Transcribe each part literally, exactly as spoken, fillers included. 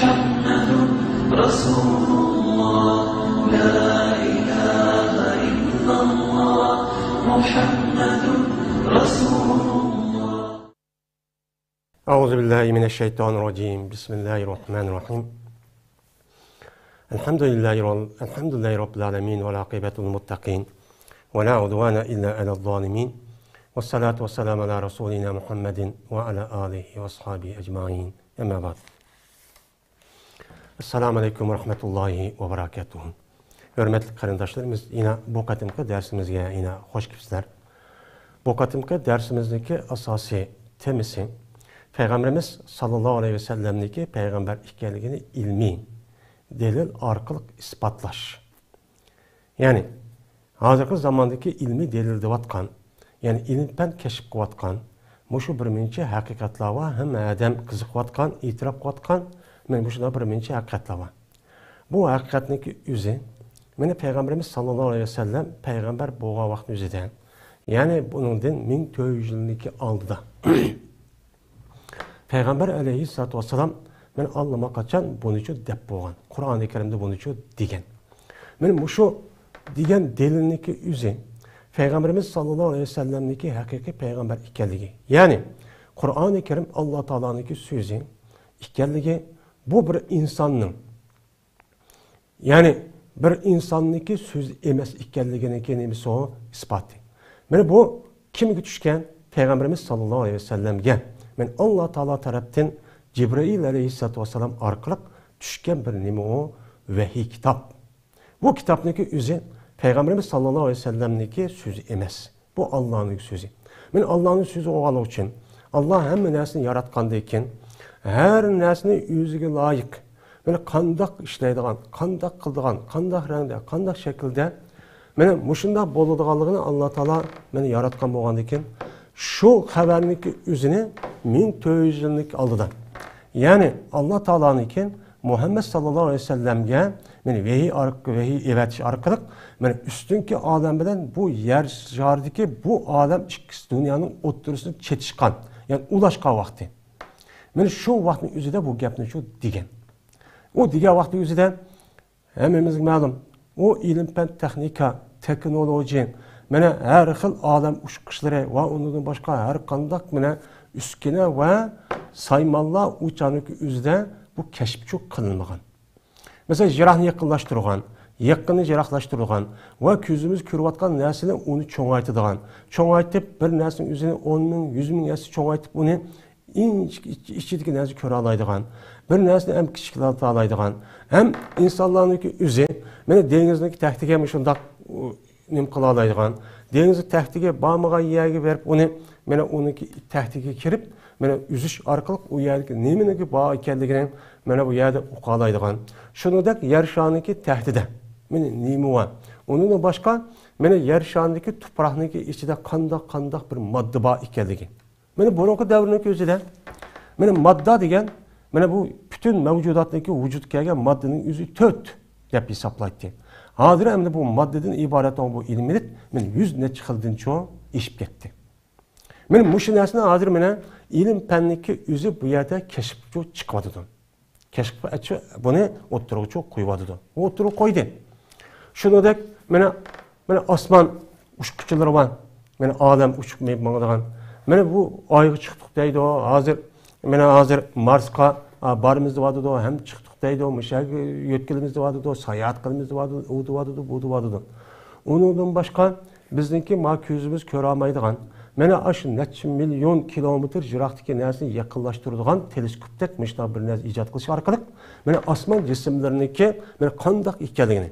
محمد رسول الله، لا إله إلا الله، محمد رسول الله. أعوذ بالله من الشيطان الرجيم. بسم الله الرحمن الرحيم. الحمد لله رب، الحمد لله رب العالمين، والعاقبة للمتقين، ولا عدوان إلا على الظالمين، والصلاة والسلام على رسولنا محمد وعلى آله وأصحابه أجمعين. أما بعد. ئەسسالامۇ ئەلەيكۇم ۋە رەھمەتۇللاھى ۋە بەرەكاتۇھۇ. ھۆرمەتلىك قېرىنداشلىرىمىز، يەنە بۇ قېتىمقى دەرسىمىزگە يەنە خوش كەپسىلەر. بۇ قېتىمقى دەرسىمىزنىڭكى ئاساسىي تېمىسى پەيغەمبىرىمىز ساللاللاھۇ ئەلەيھى ۋەسەللەمنىڭكى پەيغەمبەر ئىكەنلىكىنى ئىلمىي دەلىل ئارقىلىق ئىسپاتلاش. يەنى، ھازىرقى زاماندىكى ئىلمىي دەلىللەۋاتقان، يەنى ئىلىم-پەن كەشىپ قىلىۋاتقان، مۇشۇ بىر مۇنچە ھەقىقەتلەر بار، ھەممە ئادەم قىزىقىۋاتقان، ئېتىراپ قىلىۋاتقان، مانا مۇشۇنداق بىر مۇنچە ھەقىقەتلەر بار. بۇ ھەقىقەتنىڭكى ئۆزى، مانا پەيغەمبىرىمىز ساللاللاھۇ ئەلەيھى ۋەسەللەم پەيغەمبەر بولغان ۋاقىتنىڭ ئۆزىدە، يەنى بۇنىڭدىن مىڭ تۆت يۈز يىلنىڭكى ئالدىدا، پەيغەمبەر ئەلەيھىسسالاتۇ ۋەسسالام، مانا ئاللىماقاچان بۇنىچۇ دەپ بولغان. قۇرئانى كەرىمدە بۇنىچۇ دېگەن. مانا مۇشۇ دېگەن دەلىلنىڭكى ئۆزى پەيغەمبىرىمىز ساللاللاھۇ ئەلەيھى ۋەسەللەمنىڭكى ھەقىقىي پەيغەمبەر ئىكەنلىكى. يەنى قۇرئانى كەرىم ئاللا تائالانىڭكى سۆزى ئىكەنلىكى، بۇ بىر ئىنساننىڭ، يەنى بىر ئىنساننىڭكى سۆزى ئەمەس ئىكەنلىكىنىڭكى نېمىسى ئۇ؟ ئىسپاتى. مانا بۇ كىمگە چۈشكەن؟ پەيغەمبىرىمىز ساللاللاھۇ ئەلەيھى ۋەسەللەمگە، مانا ئاللا تائالا تەرەپتىن جىبرىئىل ئەلەيھىسسالاتۇ ۋەسسالام ئارقىلىق چۈشكەن بىر نېمە ئۇ؟ ۋەھىي كىتاب. بۇ كىتابنىڭكى ئۆزى پەيغەمبىرىمىز ساللاللاھۇ ئەلەيھى ۋەسەللەمنىڭكى سۆزى ئەمەس. بۇ ئاللانىڭ سۆزى. مانا ئاللانىڭ سۆزى بولغانلىقى ئۈچۈن، ئاللا ھەممە نەرسىنى ياراتقاندىن كېيىن، ھەر نەرسىنى ئۆزىگە لايىق، مانا قانداق ئىشلەيدىغان، قانداق قىلىدىغان، قانداق رەڭدە، قانداق شەكىلدە، مانا مۇشۇنداق بولىدىغانلىقىنى ئاللا تائالا مانا ياراتقان بولغاندىن كېيىن، شۇ خەۋەرنىڭكى ئۆزىنى مىڭ تۆت يۈز يىلنىڭكى ئالدىدا، يەنى ئاللا تائالانىڭكى مۇھەممەد ساللاللاھۇ ئەلەيھى ۋەسەللەمگە، مانا ۋەھىي ئارق-، ۋەھىي ئەۋەتىش ئارقىلىق، مانا ئۈستۈنكى ئالەم بىلەن بۇ يەر شارىدىكى بۇ ئالەم ئىككىسى دۇنيانىڭ ئوتتۇرىسىدا چېتىشقان، يەنى ئۇلاشقان ۋاقتى. مانا شۇ ۋاقىتنىڭ ئۆزىدە بۇ گەپنى شۇ دېگەن. ئۇ دېگەن ۋاقىتنىڭ ئۆزىدە ھەممىمىزگە مەلۇم، ئۇ ئىلىم-پەن، تېخنىكا، تېخنولوگىيە، مانا ھەر خىل ئالەم ئۇچقۇچلىرى ۋە ئۇنىڭدىن باشقا ھەر قانداق مانا ئۈسكۈنە ۋە سايمانلار ئۇ چاغنىڭكى ئۆزىدە بۇ كەشىپچۇ قىلىنمىغان. مەسىلەن، يىراقنى يېقىنلاشتۇرغان، يېقىننى يىراقلاشتۇرغان ۋە كۆزىمىز كۆرۈۋاتقان نەرسىنى ئۇنى چوڭايتىدىغان، چوڭايتىپ، بىر نەرسىنىڭ ئۆزىنى ئون مىڭ، يۈز مىڭ ھەسسە چوڭايتىپ، ئۇنى ئىنچىكە ئىچ-، ئىچىدىكى نەرسىنى كۆرالايدىغان، بىر نەرسىنى ھەم كىچىكلىتالايدىغان، ھەم ئىنسانلارنىڭكى ئۆزى، مانا دېڭىزنىڭكى تەكتىگە مۇشۇنداق، ئۇ، نېمە قىلالايدىغان، دېڭىزنىڭ تەكتىگە بارمىغان يەرگە بېرىپ، ئۇنى، مانا ئۇنىڭكى تەكتىگە كىرىپ، مانا ئۈزۈش ئارقىلىق ئۇ يەردىكى نېمىنىڭكى بار ئىكەنلىكىنى مانا بۇ يەردە ئۇقالايدىغان. شۇنىڭدەك يەر شارىنىڭكى تەكتىدە، مانا نېمە بار؟ ئۇنىڭدىن باشقا، مانا يەر شارىنىڭكى تۇپراقنىڭكى ئىچىدە قانداق، قانداق بىر ماددا بار ئىكەنلىكى. مانا بۇرۇنقى دەۋرنىڭ ئۆزىدە، مانا ماددا دېگەن، مانا بۇ پۈتۈن مەۋجۇداتنىڭكى ۋۇجۇدقا كەلگەن ماددىنىڭ ئۆزى تۆت دەپ ھېسابلايتتى. ھازىر ئەمدى بۇ ماددىدىن ئىبارەت بولغان بۇ ئىلىم ئىلىم، مانا يۈز نەچچە خىلدىنچۇ ئېشىپ كەتتى. مانا مۇشۇ نەرسىنى ھازىر مانا ئىلىم پەننىڭكى ئۆزى بۇ يەردە كەشىپچۇ چىقىۋاتىدۇ. كەشىپ ئەچۇ بۇنى ئوتتۇرىغىچۇ قويۇۋاتىدۇ. ئۇ ئوتتۇرىغا قويدى. شۇنىڭدەك مانا، مانا ئاسمان ئۇچقۇچىلىرى بار. مانا ئادەم ئۇچۇپ مېڭىپ ماڭىدىغان. مانا بۇ ئايغا چىقتۇق دەيدۇ. ھازىر، مانا ھازىر مارسقا، ئا، بارىمىز دەۋاتىدۇ، ھەم چىقتۇق دەيدۇ، مۇشۇ يەرگە يۆتكىلىمىز دەۋاتىدۇ، ساياھەت قىلىمىز دەۋاتىدۇ، ئۇ دەۋاتىدۇ، بۇ دەۋاتىدۇ. ئۇنىڭدىن باشقا بىزنىڭكى ما كۆزىمىز كۆرەلمەيدىغان، مانا ئاشۇ نەچچە مىليون كىلومېتىر يىراقتىكى نەرسىنى يېقىنلاشتۇرىدىغان تېلېسكوپتەك مۇشۇنداق بىر نەرسە ئىجاد قىلىش ئارقىلىق، مانا ئاسمان جىسىملىرىنىڭكى مانا قانداق ئىكەنلىكىنى،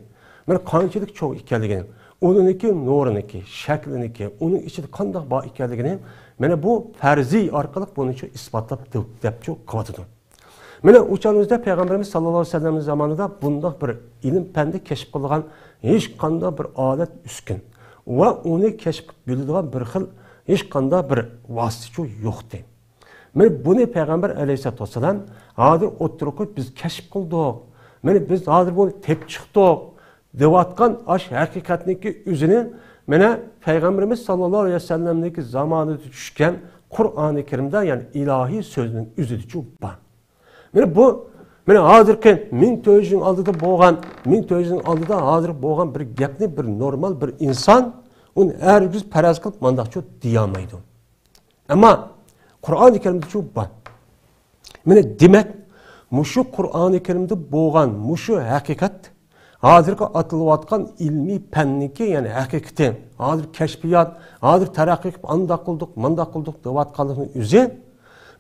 مانا قانچىلىك چوڭ ئىكەنلىكىنى، ئۇنىڭكى نۇرىنىڭكى، شەكلىنىڭكى، ئۇنىڭ ئىچىدە قانداق بار ئىكەنلىكىنى، مانا بۇ پەرزىي ئارقىلىق بۇنى شۇ ئىسپاتلاپ دەپ، دەپچۇ قىلىۋاتىدۇ. مانا ئۇ چاغنىڭ ئۆزىدە پەيغەمبىرىمىز ساللاللاھۇ ئەلەيھى ۋەسەللەمنىڭ زامانىدا بۇنداق بىر ئىلىم پەندە كەشىپ قىلىنغان ھېچقانداق بىر ئالەت ئۈسكۈن ۋە ئۇنى كەشىپ قىلىپ بىلىدىغان بىر خىل ھېچقانداق بىر ۋاسىتىچۇ يوقتى. مانا بۇنى پەيغەمبەر ئەلەيھىسسالاتۇ ۋەسسالام ھازىر ئوتتۇرىغا قويۇپ، بىز كەشىپ قىلدۇق. مانا بىز ھازىر بۇنى تېپىپ چىقتۇق دەۋاتقان ئاش ھەقىقەتنىڭكى ئۆزىنى مانا پەيغەمبىرىمىز ساللاللاھۇ ئەلەيھى ۋەسەللەمنىڭكى زامانىدا چۈشكەن قۇرئانى كەرىمدە، يەنى ئىلاھىي سۆزنىڭ ئۆزىدىچۇ بار. مانا بۇ، مانا ھازىرقى مىڭ تۆت يۈز يىلنىڭ ئالدىدا بولغان، مىڭ تۆت يۈز يىلنىڭ ئالدىدا ھازىر بولغان بىر گەپنى بىر نورمال بىر ئىنسان ئۇنى ھەرگىز پەرەز قىلىپ مانداقچۇ دېيەلمەيدۇ. ئەمما قۇرئانى كەرىمدىچۇ بار. مانا دېمەك، مۇشۇ قۇرئانى كەرىمدە بولغان مۇشۇ ھەقىقەت، ھازىرقى ئاتىلىۋاتقان ئىلمىي پەننىڭكى، يەنى ھەقىقىتى، ھازىر كەشپىيات، ھازىر تەرەققىي قىلىپ ئانداق قىلدۇق، مانداق قىلدۇق دەۋاتقانلىقنىڭ ئۆزى،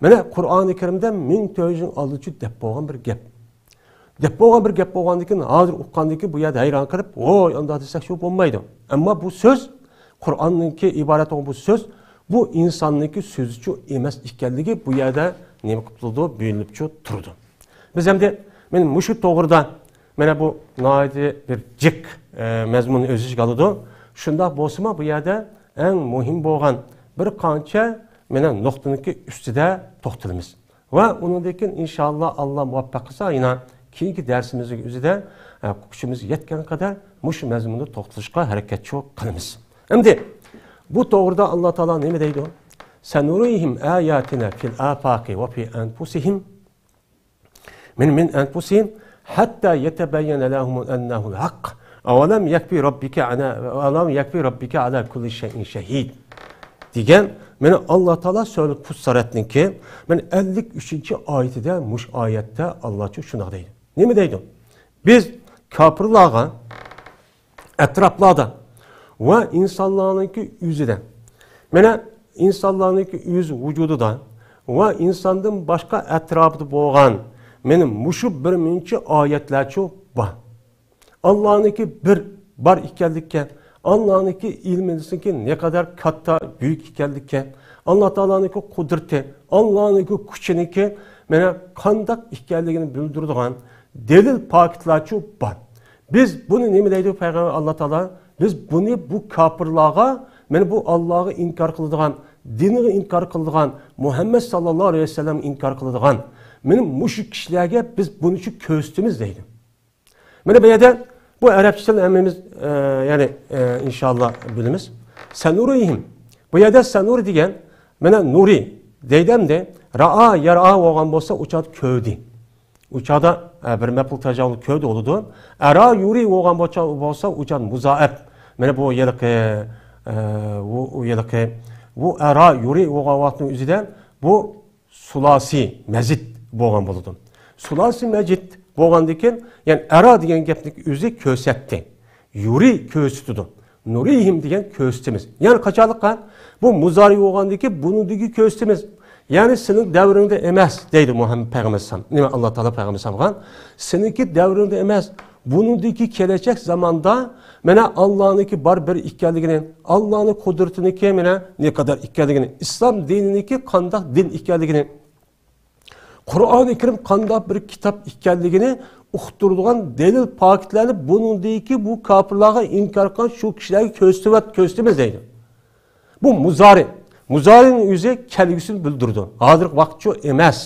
مانا قۇرئانى كەرىمدە مىڭ تۆت يۈز يىل ئالدىچۇ دەپ بولغان بىر گەپ. دەپ بولغان بىر گەپ بولغاندىن كېيىن، ھازىر ئۇققاندىن كېيىن بۇ يەردە ھەيران قېلىپ، ۋوي، ئانداق دېسەك شۇ بولمايدۇ. ئەمما بۇ سۆز، قۇرئاننىڭكى ئىبارەت بولغان بۇ سۆز، بۇ ئىنساننىڭكى سۆزىچۇ ئەمەس ئىكەنلىكى بۇ يەردە نېمە قىلىپ تۇرىدۇ، بىلىنىپچۇ تۇرىدۇ. بىز ئەمدى مانا مۇشۇ توغرىدا، مانا بۇ ناھايىتى بىر جىق، ئە، مەزمۇننى ئۆز ئىچىگە ئالىدۇ. شۇنداق بولسىمۇ بۇ يەردە ئەڭ مۇھىم بولغان بىر قانچە مانا نۇقتىنىڭكى ئۈستىدە توختىلىمىز. ۋە ئۇنىڭدىن كېيىن ئىنشاللا ئاللا مۇۋەپپەق قىلسا، يەنە كېيىنكى دەرسىمىزنىڭ ئۆزىدە، ئە، كۈچىمىز يەتكەن قەدەر مۇشۇ مەزمۇندا توختىلىشقا ھەرىكەتچۇ قىلىمىز. ئەمدى بۇ توغرىدا ئاللا تائالا نېمە دەيدۇ؟ سَنُرِيهِمْ آيَاتِنَا فِي الْآفَاقِ وَفِي أَنْفُسِهِمْ مِنْ، مِنْ أَنْفُسِهِمْ حَتَّى يَتَبَيَّنَ لَهُمْ أَنَّهُ الْحَقُّ أَوَلَمْ يَكْفِ رَبِّكَ عَلَى، أَوَلَمْ يَكْفِ رَبِّكَ عَلَى كُلِّ شَيْءٍ شَهِيدٌ دېگەن، مانا ئاللا تائالا سۈرە پۇسسالەتنىڭكى، مانا ئەللىك ئۈچىنچى ئايىتىدە، مۇشۇ ئايەتتە ئاللاچۇ شۇنداق دەيدۇ. نېمە دەيدۇ؟ بىز كاپىرلارغا ئەتراپلاردا ۋە ئىنسانلارنىڭكى ئۆزىدە، مانا ئىنسانلارنىڭكى ئۆز ۋۇجۇدىدا ۋە ئىنساندىن باشقا ئەتراپىدا بولغان مانا مۇشۇ بىر مۇنچە ئايەتلەرچۇ بار. ئاللانىڭكى بىر بار ئىكەنلىككە، ئاللانىڭكى ئىلمىنىڭكى نەقەدەر كاتتا، بۈيۈك ئىكەنلىككە، ئاللا تائالانىڭكى قۇدرىتى، ئاللانىڭكى كۈچىنىڭكى مانا قانداق ئىكەنلىكىنى بىلدۈرىدىغان دەلىل پاكىتلارچۇ بار. بىز بۇنى نېمە دەيدۇ پەيغەمبەر، ئاللا تائالا؟ بىز بۇنى بۇ كاپىرلارغا، مانا بۇ ئاللاغا ئىنكار قىلىدىغان، دىنغا ئىنكار قىلىدىغان، مۇھەممەد ساللاللاھۇ ئەلەيھى ۋەسەللەمگە ئىنكار قىلىدىغان، مانا مۇشۇ كىشىلەرگە بىز بۇنى شۇ كۆرسىتىمىز دەيدۇ. مانا بۇ يەردە بۇ ئەرەبچە تىلنى ھەممىمىز، ئە، يەنى، ئە، ئىنشاللا بىلىمىز. سەنۇرىھىم. بۇ يەردە سەنۇرى دېگەن، مانا نۇرى دەيدۇ ئەمدى. رائا، يەرئا بولغان بولسا، ئۇ چاغدا كۆردى. ئۇ چاغدا، ئە، بىر مەپئۇل تەجاۋۇز كۆردى بولىدۇ. ئەرا يۇرى بولغان بولسا، بولسا، ئۇ چاغدا مۇزائەپ. مانا بۇ ھېلىقى، ئە، بۇ، بۇ ھېلىقى، بۇ ئەرا يۇرى بولغان ۋاقىتنىڭ ئۆزىدە بۇ سۇلاسىي مەزىد بولغان بولىدۇ. سۇلاسىي مەزىد بولغاندىن كېيىن، يەنى ئەرا دېگەن گەپنىڭ ئۆزى كۆرسەتتى. يۇرى كۆرسىتىدۇ. نۇرىھىم دېگەن كۆرسىتىمىز. يەنى قاچانلىققا؟ بۇ مۇزارى بولغاندىن كېيىن بۇنىڭدىكى كۆرسىتىمىز. يەنى سېنىڭ دەۋرىڭدە ئەمەس دەيدۇ مۇھەممەد پەيغەمبەر ئەلەيھىسسالام. نېمە، ئاللا تائالا پەيغەمبەر ئەلەيھىسسالامغا، سېنىڭكى دەۋرىڭدە ئەمەس، بۇنىڭدىكى كېلەچەك زاماندا مانا ئاللانىڭكى بار بىر ئىكەنلىكىنى، ئاللانىڭ قۇدرىتىنىڭكى مانا نەقەدەر ئىكەنلىكىنى، ئىسلام دىنىنىڭكى قانداق دىن ئىكەنلىكىنى، قۇرئانى كەرىم قانداق بىر كىتاب ئىكەنلىكىنى ئۇقتۇرىدىغان دەلىل پاكىتلارنى بۇنىڭدىكى بۇ كاپىرلارغا ئىنكار قىلغان شۇ كىشىلەرگە كۆرسىتىۋەت-، كۆرسىتىمىز دەيدۇ. بۇ مۇزارى. مۇزارىنىڭ ئۆزى كەلگۈسىنى بىلدۈرىدۇ. ھازىرقى ۋاقىتچۇ ئەمەس.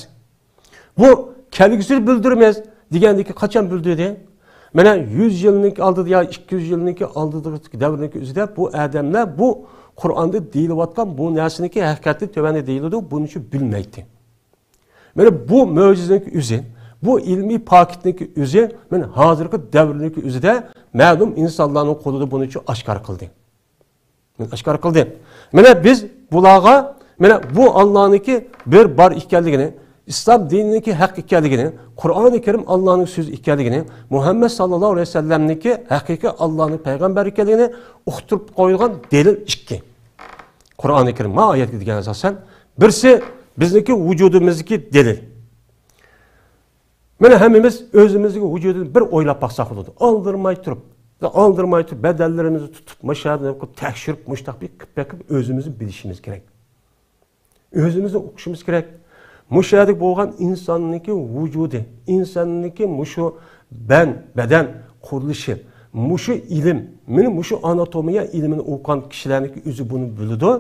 بۇ كەلگۈسىنى بىلدۈرىمىز دېگەندىكى قاچان بىلدۈردى؟ مانا يۈز يىلنىڭ ئالدىدا يا ئىككى يۈز يىلنىڭ ئالدىدىكى دەۋرنىڭ ئۆزىدە بۇ ئادەملەر بۇ قۇرئاندا دېيىلىۋاتقان بۇ نەرسىنىڭكى ھەقىقەتنى تۆۋەندە دېيىلىدۇ، بۇنى شۇ بىلمەيتتى. مانا بۇ مۆجىزىنىڭ ئۆزى، بۇ ئىلمىي پاكىتنىڭ ئۆزى، مانا ھازىرقى دەۋرنىڭ ئۆزىدە مەلۇم ئىنسانلارنىڭ قولىدا بۇنى شۇ ئاشكارا قىلدى. مانا ئاشكارا قىلدى. مانا بىز بۇلارغا، مانا بۇ ئاللانىڭكى بىر بار ئىكەنلىكىنى، ئىسلام دىنىنىڭكى ھەق ئىكەنلىكىنى، قۇرئانى كەرىم ئاللانىڭ سۆزى ئىكەنلىكىنى، مۇھەممەد ساللاللاھۇ ئەلەيھى ۋەسەللەمنىڭكى ھەقىقىي ئاللانىڭ پەيغەمبىرى ئىكەنلىكىنى ئۇقتۇرۇپ قويىدىغان دەلىل ئىككى. قۇرئانى كەرىم ما ئايەتكە دېگەن ئاساسەن، بىرسى بىزنىڭكى ۋۇجۇدىمىزدىكى دەلىل. مانا ھەممىمىز ئۆزىمىزنىڭ ۋۇجۇدىنى بىر ئويلاپ باقساق بولىدۇ. ئالدىرىماي تۇرۇپ، ئالدىرىماي تۇرۇپ، بەدەنلىرىمىزنى تۇتۇپ، مۇشۇ يەردىن تەكشۈرۈپ، مۇشۇنداق بىر قىلىپ بېقىپ، ئۆزىمىزنى بىلىشىمىز كېرەك. ئۆزىمىزنى ئوقۇشىمىز كېرەك. مۇشۇ يەردە بولغان ئىنساننىڭكى ۋۇجۇدى، ئىنساننىڭكى مۇشۇ بەن-، بەدەن قۇرۇلۇشى، مۇشۇ ئىلىم، مانا مۇشۇ ئاناتومىيە ئىلمىنى ئوقۇغان كىشىلەرنىڭكى ئۆزى بۇنى بىلىدۇ.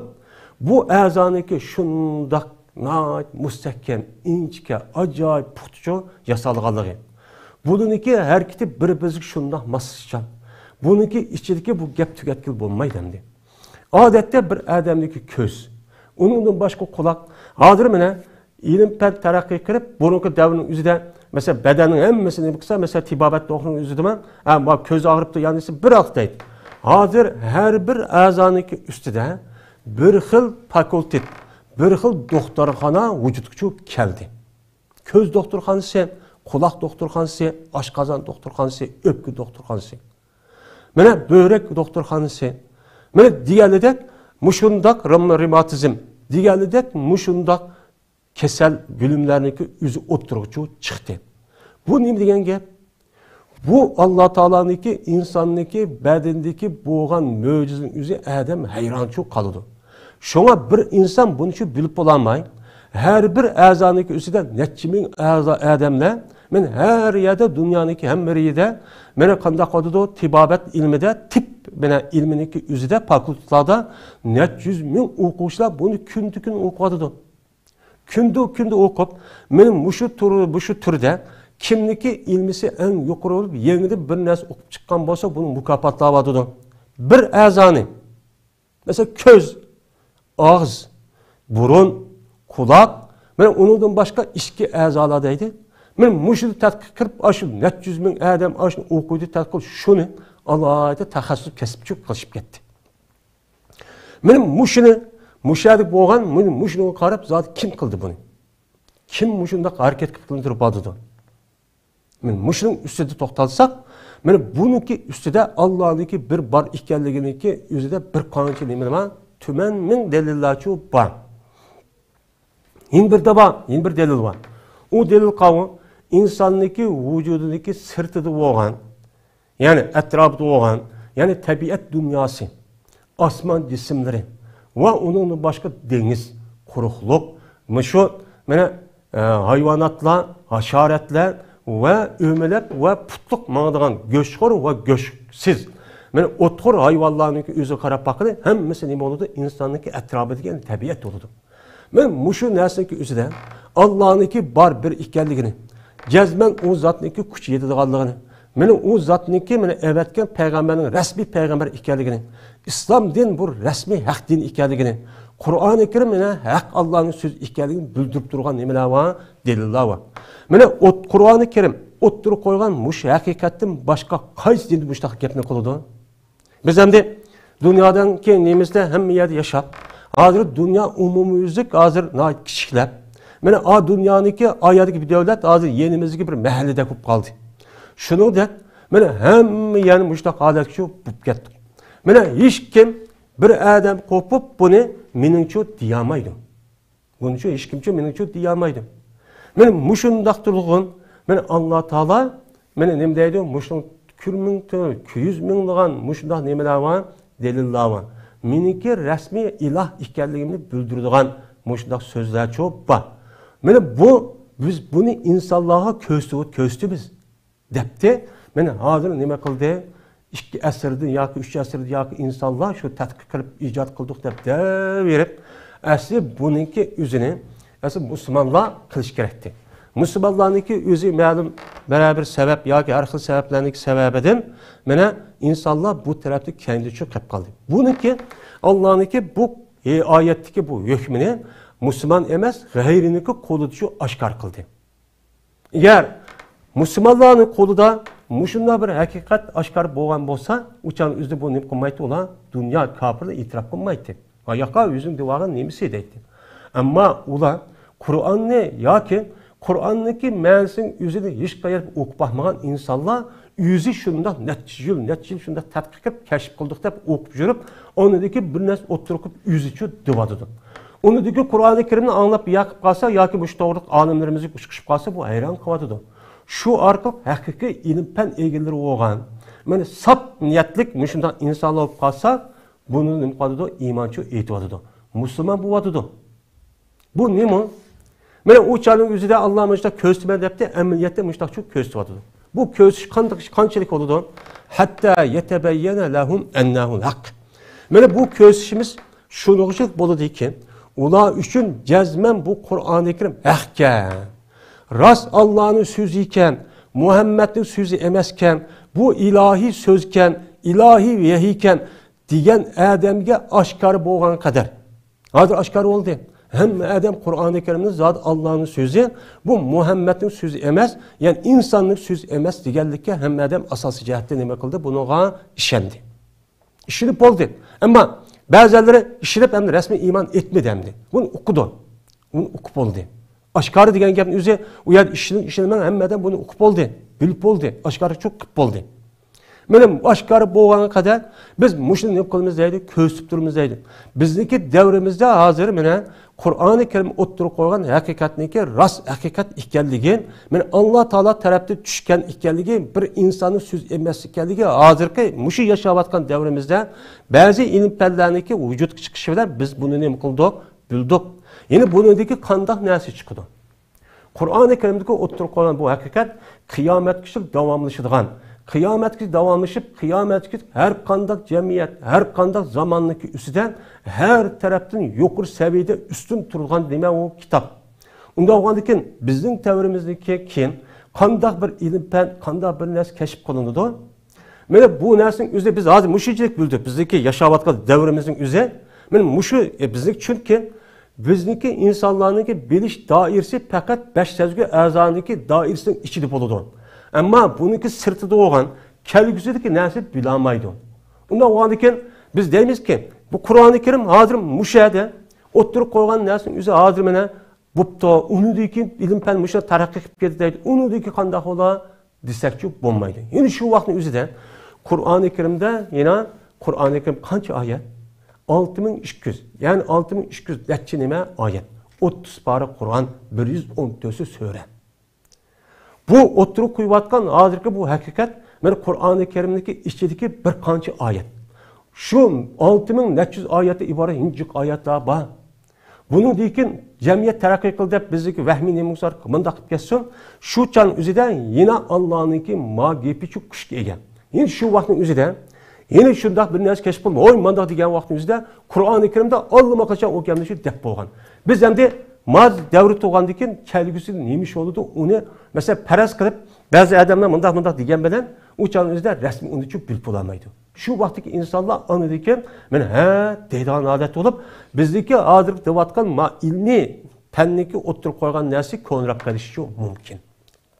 بۇ ئەزانىڭكى شۇنداق ناھايىتى مۇستەھكەم، ئىنچىكە، ئاجايىپ پۇختىچۇ ياسالغانلىقى. بۇنىڭكى ھەرىكىتى بىر-بىرىگە شۇنداق ماسلىشىشچان. بۇنىڭكى ئىچىدىكى بۇ گەپ تۈگەتكىلى بولمايدۇ ئەمدى. ئادەتتە بىر ئادەمنىڭكى كۆز، ئۇنىڭدىن باشقا قۇلاق. ھازىر مانا ئىلىم-پەن تەرەققىي قىلىپ، بۇرۇنقى دەۋرنىڭ ئۆزىدە مەسىلەن، بەدەننىڭ ھەممىسىنى قىلسا، مەسىلەن، تېبابەت دوختۇرنىڭ ئۆزىدىمۇ، ھە، ما كۆز ئاغرىپتۇ، يانىسى بىر ھەپتە دەيدۇ. ھازىر ھەر بىر ئەزانىڭكى ئۈستىدە بىر خىل فاكۇلتېت، بىر خىل دوختۇرخانا ۋۇجۇدقا چۈشۈپ كەلدى. كۆز دوختۇرخانىسى، قۇلاق دوختۇرخانىسى، ئاشقازان دوختۇرخانىسى، ئۆپكە دوختۇرخانىسى. مانا بۆرەك دوختۇرخانىسى. مانا دېگەنىدەك مۇشۇنداق رېم-، رېماتىزم، دېگەنىدەك مۇشۇنداق كېسەل بۆلۈملەرنىڭكى ئۆزى ئوتتۇرىغا چۈ-، چىقتى. بۇ نېمە دېگەن گەپ؟ بۇ ئاللا تائالانىڭكى، ئىنساننىڭكى بەدىنىدىكى بولغان مۆجىزىنىڭ ئۆزى ئادەم ھەيران چۈ قالىدۇ. شۇڭا بىر ئىنسان بۇنى شۇ بىلىپ بولالماي، ھەر بىر ئەزانىڭكى ئۈستىدە نەچچە مىڭ ئەزا ئادەملەر، مەن ھەر يەردە، دۇنيانىڭكى ھەممە يېرىدە، مانا قانداق قىلىدۇ، تېبابەت ئىلمىدە، تىپ، مانا ئىلمىنىڭكى ئۆزىدە، فاكۇلتېتلاردا نەچچە يۈز مىڭ ئوقۇغۇچىلار بۇنى كۈندە كۈن ئوقۇۋاتىدۇ. كۈندە، كۈندە ئوقۇپ، مېنىڭ مۇشۇ تۈر-، مۇشۇ تۈردە كىمنىڭكى ئىلمىسى ئەڭ يۇقىرى بولۇپ، يېڭىدىن بىر نەرسە ئوقۇپ چىققان بولسا، بۇنى مۇكاپاتلاۋاتىدۇ. بىر ئەزانى، مەسىلەن، كۆز، ئاغزى، بۇرۇن، قۇلاق، مانا ئۇنىڭدىن باشقا ئىچكى ئەزالار دەيدۇ. مانا مۇشۇنى تەتقىق قىلىپ، ئاشۇ نەچچە يۈز مىڭ ئادەم ئاشۇنى ئوقۇيدۇ، تەتقىق قىلىپ، شۇنى ئالاھىدە تەخەسسۇس كەسىپچە قىلىشىپ كەتتى. مانا مۇشۇنى، مۇشۇ يەردە بولغان، مانا مۇشۇنىڭغا قاراپ، زادى كىم قىلدى بۇنى؟ كىم مۇشۇنداق ھەرىكەت قىلىپ تۇرۇپ بارىدۇ؟ مانا مۇشۇنىڭ ئۈستىدە توختالساق، مانا بۇنىڭكى ئۈستىدە ئاللانىڭكى بىر بار ئىكەنلىكىنىڭكى ئۆزىدە بىر قانچە نېمە بار؟ تۈمەن مىڭ دەلىللارچۇ بار. يەنە بىر دە بار، يەنە بىر دەلىل بار. ئۇ دەلىل قاۋۇ، ئىنساننىڭكى ۋۇجۇدىنىڭكى سىرتىدا بولغان، يەنى ئەتراپىدا بولغان، يەنى تەبىئەت دۇنياسى، ئاسمان جىسىملىرى ۋە ئۇنىڭدىن باشقا دېڭىز، قۇرۇقلۇق، مۇشۇ، مانا، ئە، ھايۋاناتلار، ھاشاراتلار ۋە ئۆمىلەپ ۋە پۇتلۇق ماڭىدىغان گۆشخور ۋە گۆشسىز، مانا، ئوتخور ھايۋانلارنىڭكى ئۆزىگە قاراپ باققىلى، ھەممىسى نېمە بولىدۇ؟ ئىنساننىڭكى ئەتراپىدىكى تەبىئەت بولىدۇ. مانا مۇشۇ نەرسىنىڭكى ئۆزىدە ئاللانىڭكى بار بىر ئىكەنلىكىنى، جەزمەن ئۇ زاتنىڭكى كۈچ يېتىدىغانلىقىنى، مانا ئۇ زاتنىڭكى مانا ئەۋەتكەن پەيغەمبەرنىڭ رەسمىي پەيغەمبەر ئىكەنلىكىنى، ئىسلام دىن بۇ رەسمىي ھەق دىن ئىكەنلىكىنى، قۇرئانى كەرىم مانا ھەق ئاللانىڭ سۆزى ئىكەنلىكىنى بىلدۈرۈپ تۇرغان نېمىلەر بار؟ دەلىللەر بار. مانا ئوت-، قۇرئانى كەرىم ئوتتۇرىغا قويغان مۇشۇ ھەقىقەتتىن باشقا قايسى دىندا مۇشۇنداق گەپنى قىلىدۇ؟ بىز ئەمدى دۇنيادىن كېيىن نېمىزدە ھەممە يەردە ياشاپ، ھازىر دۇنيا ئومۇميۈزلۈك ھازىر ناھايىتى كىچىكلەپ، مانا ئا دۇنيانىڭكى ئا يەردىكى بىر دۆلەت ھازىر يېنىمىزدىكى بىر مەھەللىدەك بولۇپ قالدى. شۇنىڭدەك مانا ھەممە يەرنى مۇشۇنداق ھالەتكە بولۇپ كەتتۇق. مانا ھېچكىم بىر ئادەم قوپۇپ بۇنى مېنىڭچۇ دېيەلمەيدۇ. بۇنىچۇ ھېچكىمچۇ مېنىڭچۇ دېيەلمەيدۇ. مانا مۇشۇنداق تۇرغۇن، مانا ئاللا تائالا، مانا نېمە دەيدۇ؟ مۇشۇنىڭ كۈر مىڭ، يۈز مىڭلىغان مۇشۇنداق نېمىلەر بار، دەلىللەر بار. مېنىڭكى رەسمىي ئىلاھ ئىكەنلىكىمنى بىلدۈرىدىغان مۇشۇنداق سۆزلەرچۇ بار. مانا بۇ، بىز بۇنى ئىنسانلارغا كۆرسىتىۋ-، كۆرسىتىمىز. دەپتى. مانا ھازىر نېمە قىلدى؟ ئىككى ئەسىردىن ياكى ئۈچ ئەسىردىن ياكى ئىنسانلار شۇ تەتقىق قىلىپ ئىجاد قىلدۇق دەپ دەۋېرىپ، ئەسلى بۇنىڭكى ئۆزىنى ئەسلى مۇسۇلمانلار قىلىش كېرەكتى. مۇسۇلمانلارنىڭكى ئۆزى مەلۇم بىرەر بىر سەۋەب ياكى ھەر خىل سەۋەبلەرنىڭكى سەۋەبىدىن مانا ئىنسانلار بۇ تەرەپتە كەينىدە چۈشۈپ قېلىپ قالدى. بۇنىڭكى ئاللانىڭكى بۇ ئايەتتىكى بۇ ھۆكمىنى مۇسۇلمان ئەمەس غەيرىنىڭكى قولىدا شۇ ئاشكارا قىلدى. ئەگەر مۇسۇلمانلارنىڭ قولىدا مۇشۇنداق بىر ھەقىقەت ئاشكارا بولغان بولسا، ئۇ چاغنىڭ ئۆزىدە بۇ نېمە قىلمايتتى ئۇلار؟ دۇنيا كاپىرلار ئېتىراپ قىلمايتتى. ھا، ياقا ئۆزۈڭ دېۋالغان نېمىسى دەيتتى. ئەمما ئۇلار قۇرئاننى ياكى قۇرئاننىڭكى مەنىسىنىڭ ئۆزىنى ھېچقايەردە ئوقۇپ باقمىغان ئىنسانلار ئۆزى شۇنداق نەچچە يىل، نەچچە يىل شۇنداق تەتقىق قىلىپ، كەشىپ قىلدۇق دەپ ئوقۇپ يۈرۈپ، ئاندىن كېيىن بىر نەرسە ئوتتۇرىغا قويۇپ ئۆزىچۇ دېۋاتىدۇ. ئۇنىڭدىكى قۇرئانى كەرىمنى ئاڭلاپ ياقىپ قالسا ياكى مۇشۇ توغرىلىق ئالىملىرىمىزگە ئۇچرىشىپ قالسا، بۇ ھەيران قالىدۇ. شۇ ئارقىلىق ھەقىقىي ئىلىم پەن ئىگىلىرى بولغان، مانا ساپ نىيەتلىك مۇشۇنداق ئىنسانلار بولۇپ قالسا، بۇنى نېمە قىلىۋاتىدۇ؟ ئىمانچۇ ئېيتىۋاتىدۇ. مۇسۇلمان بولۇۋاتىدۇ. بۇ نېمە؟ مانا ئۇ چاغنىڭ ئۆزىدە ئاللا مۇشۇنداق كۆرسىتىمەن دەپتى، ئەمەلىيەتتە مۇشۇنداقچۇ كۆرسىتىۋاتىدۇ. بۇ كۆرسىتىش قانداق، قانچىلىك بولىدۇ؟ ھەتتا يەتەبەييەنە لەھۇم ئەننەھۇل ھەق. مانا بۇ كۆرسىتىشىمىز شۇنىڭغىچىلىك بولىدۇكى، ئۇلار ئۈچۈن جەزمەن بۇ قۇرئانى كەرىم ھەقكەن. راست ئاللانىڭ سۆزى ئىكەن، مۇھەممەدنىڭ سۆزى ئەمەسكەن، بۇ ئىلاھىي سۆزكەن، ئىلاھىي ۋەھىيكەن دېگەن ئادەمگە ئاشكارا بولغان قەدەر. ھازىر ئاشكارا بولدى. ھەممە ئادەم قۇرئانى كەرىمنى زادى ئاللانىڭ سۆزى، بۇ مۇھەممەدنىڭ سۆزى ئەمەس، يەنى ئىنساننىڭ سۆزى ئەمەس دېگەنلىككە ھەممە ئادەم ئاساسىي جەھەتتىن نېمە قىلدى؟ بۇنىڭغا ئىشەندى. ئىشىنىپ بولدى. ئەمما بەزىلەرلىرى ئىشىنىپ ئەمدى رەسمىي ئىمان ئېيتمىدى ئەمدى. بۇنى ئۇقىدۇ. بۇنى ئۇقۇپ بولدى. ئاشكارا دېگەن گەپنىڭ ئۆزى، ئۇ يەردە ئىشىنىڭ، ئىشىنىمەن، ھەممە ئادەم بۇنى ئۇقۇپ بولدى، بىلىپ بولدى، ئاشكارا چوق قىلىپ بولدى. مانا ئاشكارا بولغانغا قەدەر بىز مۇشۇنى نېمە قىلىمىز دەيدۇ، كۆرسىتىپ تۇرىمىز دەيدۇ. بىزنىڭكى دەۋرىمىزدە ھازىر مانا قۇرئانى كەرىم ئوتتۇرىغا قويغان ھەقىقەتنىڭكى راست ھەقىقەت ئىكەنلىكى، مانا ئاللا تائالا تەرەپتىن چۈشكەن ئىكەنلىكى، بىر ئىنساننىڭ سۆزى ئەمەس ئىكەنلىكى، ھازىرقى مۇشۇ ياشاۋاتقان دەۋرىمىزدە بەزى ئىلىم پەنلەرنىڭكى ۋۇجۇدقا چىقىشى بىلەن بىز بۇنى نېمە قىلدۇق؟ بىلدۇق. يەنى بۇنىڭدىكى قانداق نەرسە چىقىدۇ؟ قۇرئانى كەرىمدىكى ئوتتۇرىغا قويغان بۇ ھەقىقەت قىيامەتكىچە داۋاملىشىدىغان، قىيامەتكىچە داۋاملىشىپ، قىيامەتكىچە ھەر قانداق جەمئىيەت، ھەر قانداق زاماننىڭكى ئۈستىدە ھەر تەرەپتىن يۇقىرى سەۋىيەدە ئۈستۈن تۇرىدىغان نېمە ئۇ كىتاب. ئۇنداق بولغاندىكىن بىزنىڭ دەۋرىمىزدىن كېيىن قانداق بىر ئىلىم پەن، قانداق بىر نەرسە كەشىپ قىلىنىدۇ؟ مانا بۇ نەرسىنىڭ ئۆزىدە بىز ھازىر مۇشۇنچىلىك بىلدۇق، بىزنىڭكى ياشاۋاتقان دەۋرىمىزنىڭ ئۆزى. مانا مۇشۇ، ئە، بىزنىڭ، چۈنكى بىزنىڭكى ئىنسانلارنىڭكى بىلىش دائىرىسى پەقەت بەش سەزگۈ ئەزانىڭكى دائىرىسىنىڭ ئىچىدە بولىدۇ. ئەمما بۇنىڭكى سىرتىدا بولغان، كەلگۈسىدىكى نەرسىنى بىلەلمەيدۇ. ئۇنداق بولغاندىكىن بىز دەيمىزكى، بۇ قۇرئانى كەرىم ھازىر مۇشۇ يەردە ئوتتۇرىغا قويغان نەرسىنىڭ ئۆزى ھازىر مانا بوپتۇ، ئۇنىڭدىن كېيىن ئىلىم پەن مۇشۇنداق تەرەققىي قىلىپ كەتتى دەيدۇ، ئۇنىڭدىن كېيىن قانداق بولا دېسەكچۇ بولمايدۇ. يەنە شۇ ۋاقىتنىڭ ئۆزىدە قۇرئانى كەرىمدە يەنە، قۇرئانى كەرىم قانچە ئايەت؟ ئالتە مىڭ ئىككى يۈز، يەنى ئالتە مىڭ ئىككى يۈز نەچچە نېمە ئايەت؟ ئوتتۇز پارە قۇرئان، بىر يۈز ئون تۆت سۈرە. بۇ ئوتتۇرىغا قويۇۋاتقان ھازىرقى بۇ ھەقىقەت، مانا قۇرئانى كەرىمنىڭكى ئىچىدىكى بىر قانچە ئايەت. شۇ ئالتە مىڭ نەچچە يۈز ئايەتتىن ئىبارەت يىنجىق ئايەتلەر بار. بۇنىڭدىن كېيىن جەمئىيەت تەرەققىي قىلدى دەپ بىزدىكى ۋەھمىي نېمە بولسا مۇنداق قىلىپ كەتسۇن، شۇ چاغنىڭ ئۆزىدە يەنە ئاللانىڭكى ما گېپىچۇ كۈچكە ئىگە. يەنە شۇ ۋاقىتنىڭ ئۆزىدە يەنە شۇنداق بىر نەرسە كەشىپ قىلىپ، ھوي مانداق دېگەن ۋاقىتنىڭ ئۆزىدە قۇرئانى كەرىمدە ئاللىماقاچان ئۇ گەپنى شۇ دەپ بولغان. بىز ئەمدى ما دەۋر تۇرغاندىن كېيىن كەلگۈسىدە نېمە ئىش بولىدۇ، ئۇنى مەسىلەن پەرەز قىلىپ، بەزى ئادەملەر مۇنداق مۇنداق دېگەن بىلەن ئۇ چاغنىڭ ئۆزىدە رەسمىي ئۇنى چۈ بىلىپ بولالمايدۇ. شۇ ۋاقىتتىكى ئىنسانلار ئاندىن كېيىن مانا ھە دەيدىغان ھالەت بولۇپ، بىزدىكى ھازىرقى دەۋاتقان ما ئىلمىي پەننىكى ئوتتۇرىغا قويغان نەرسە كونىراپ قېلىشى مۇمكىن.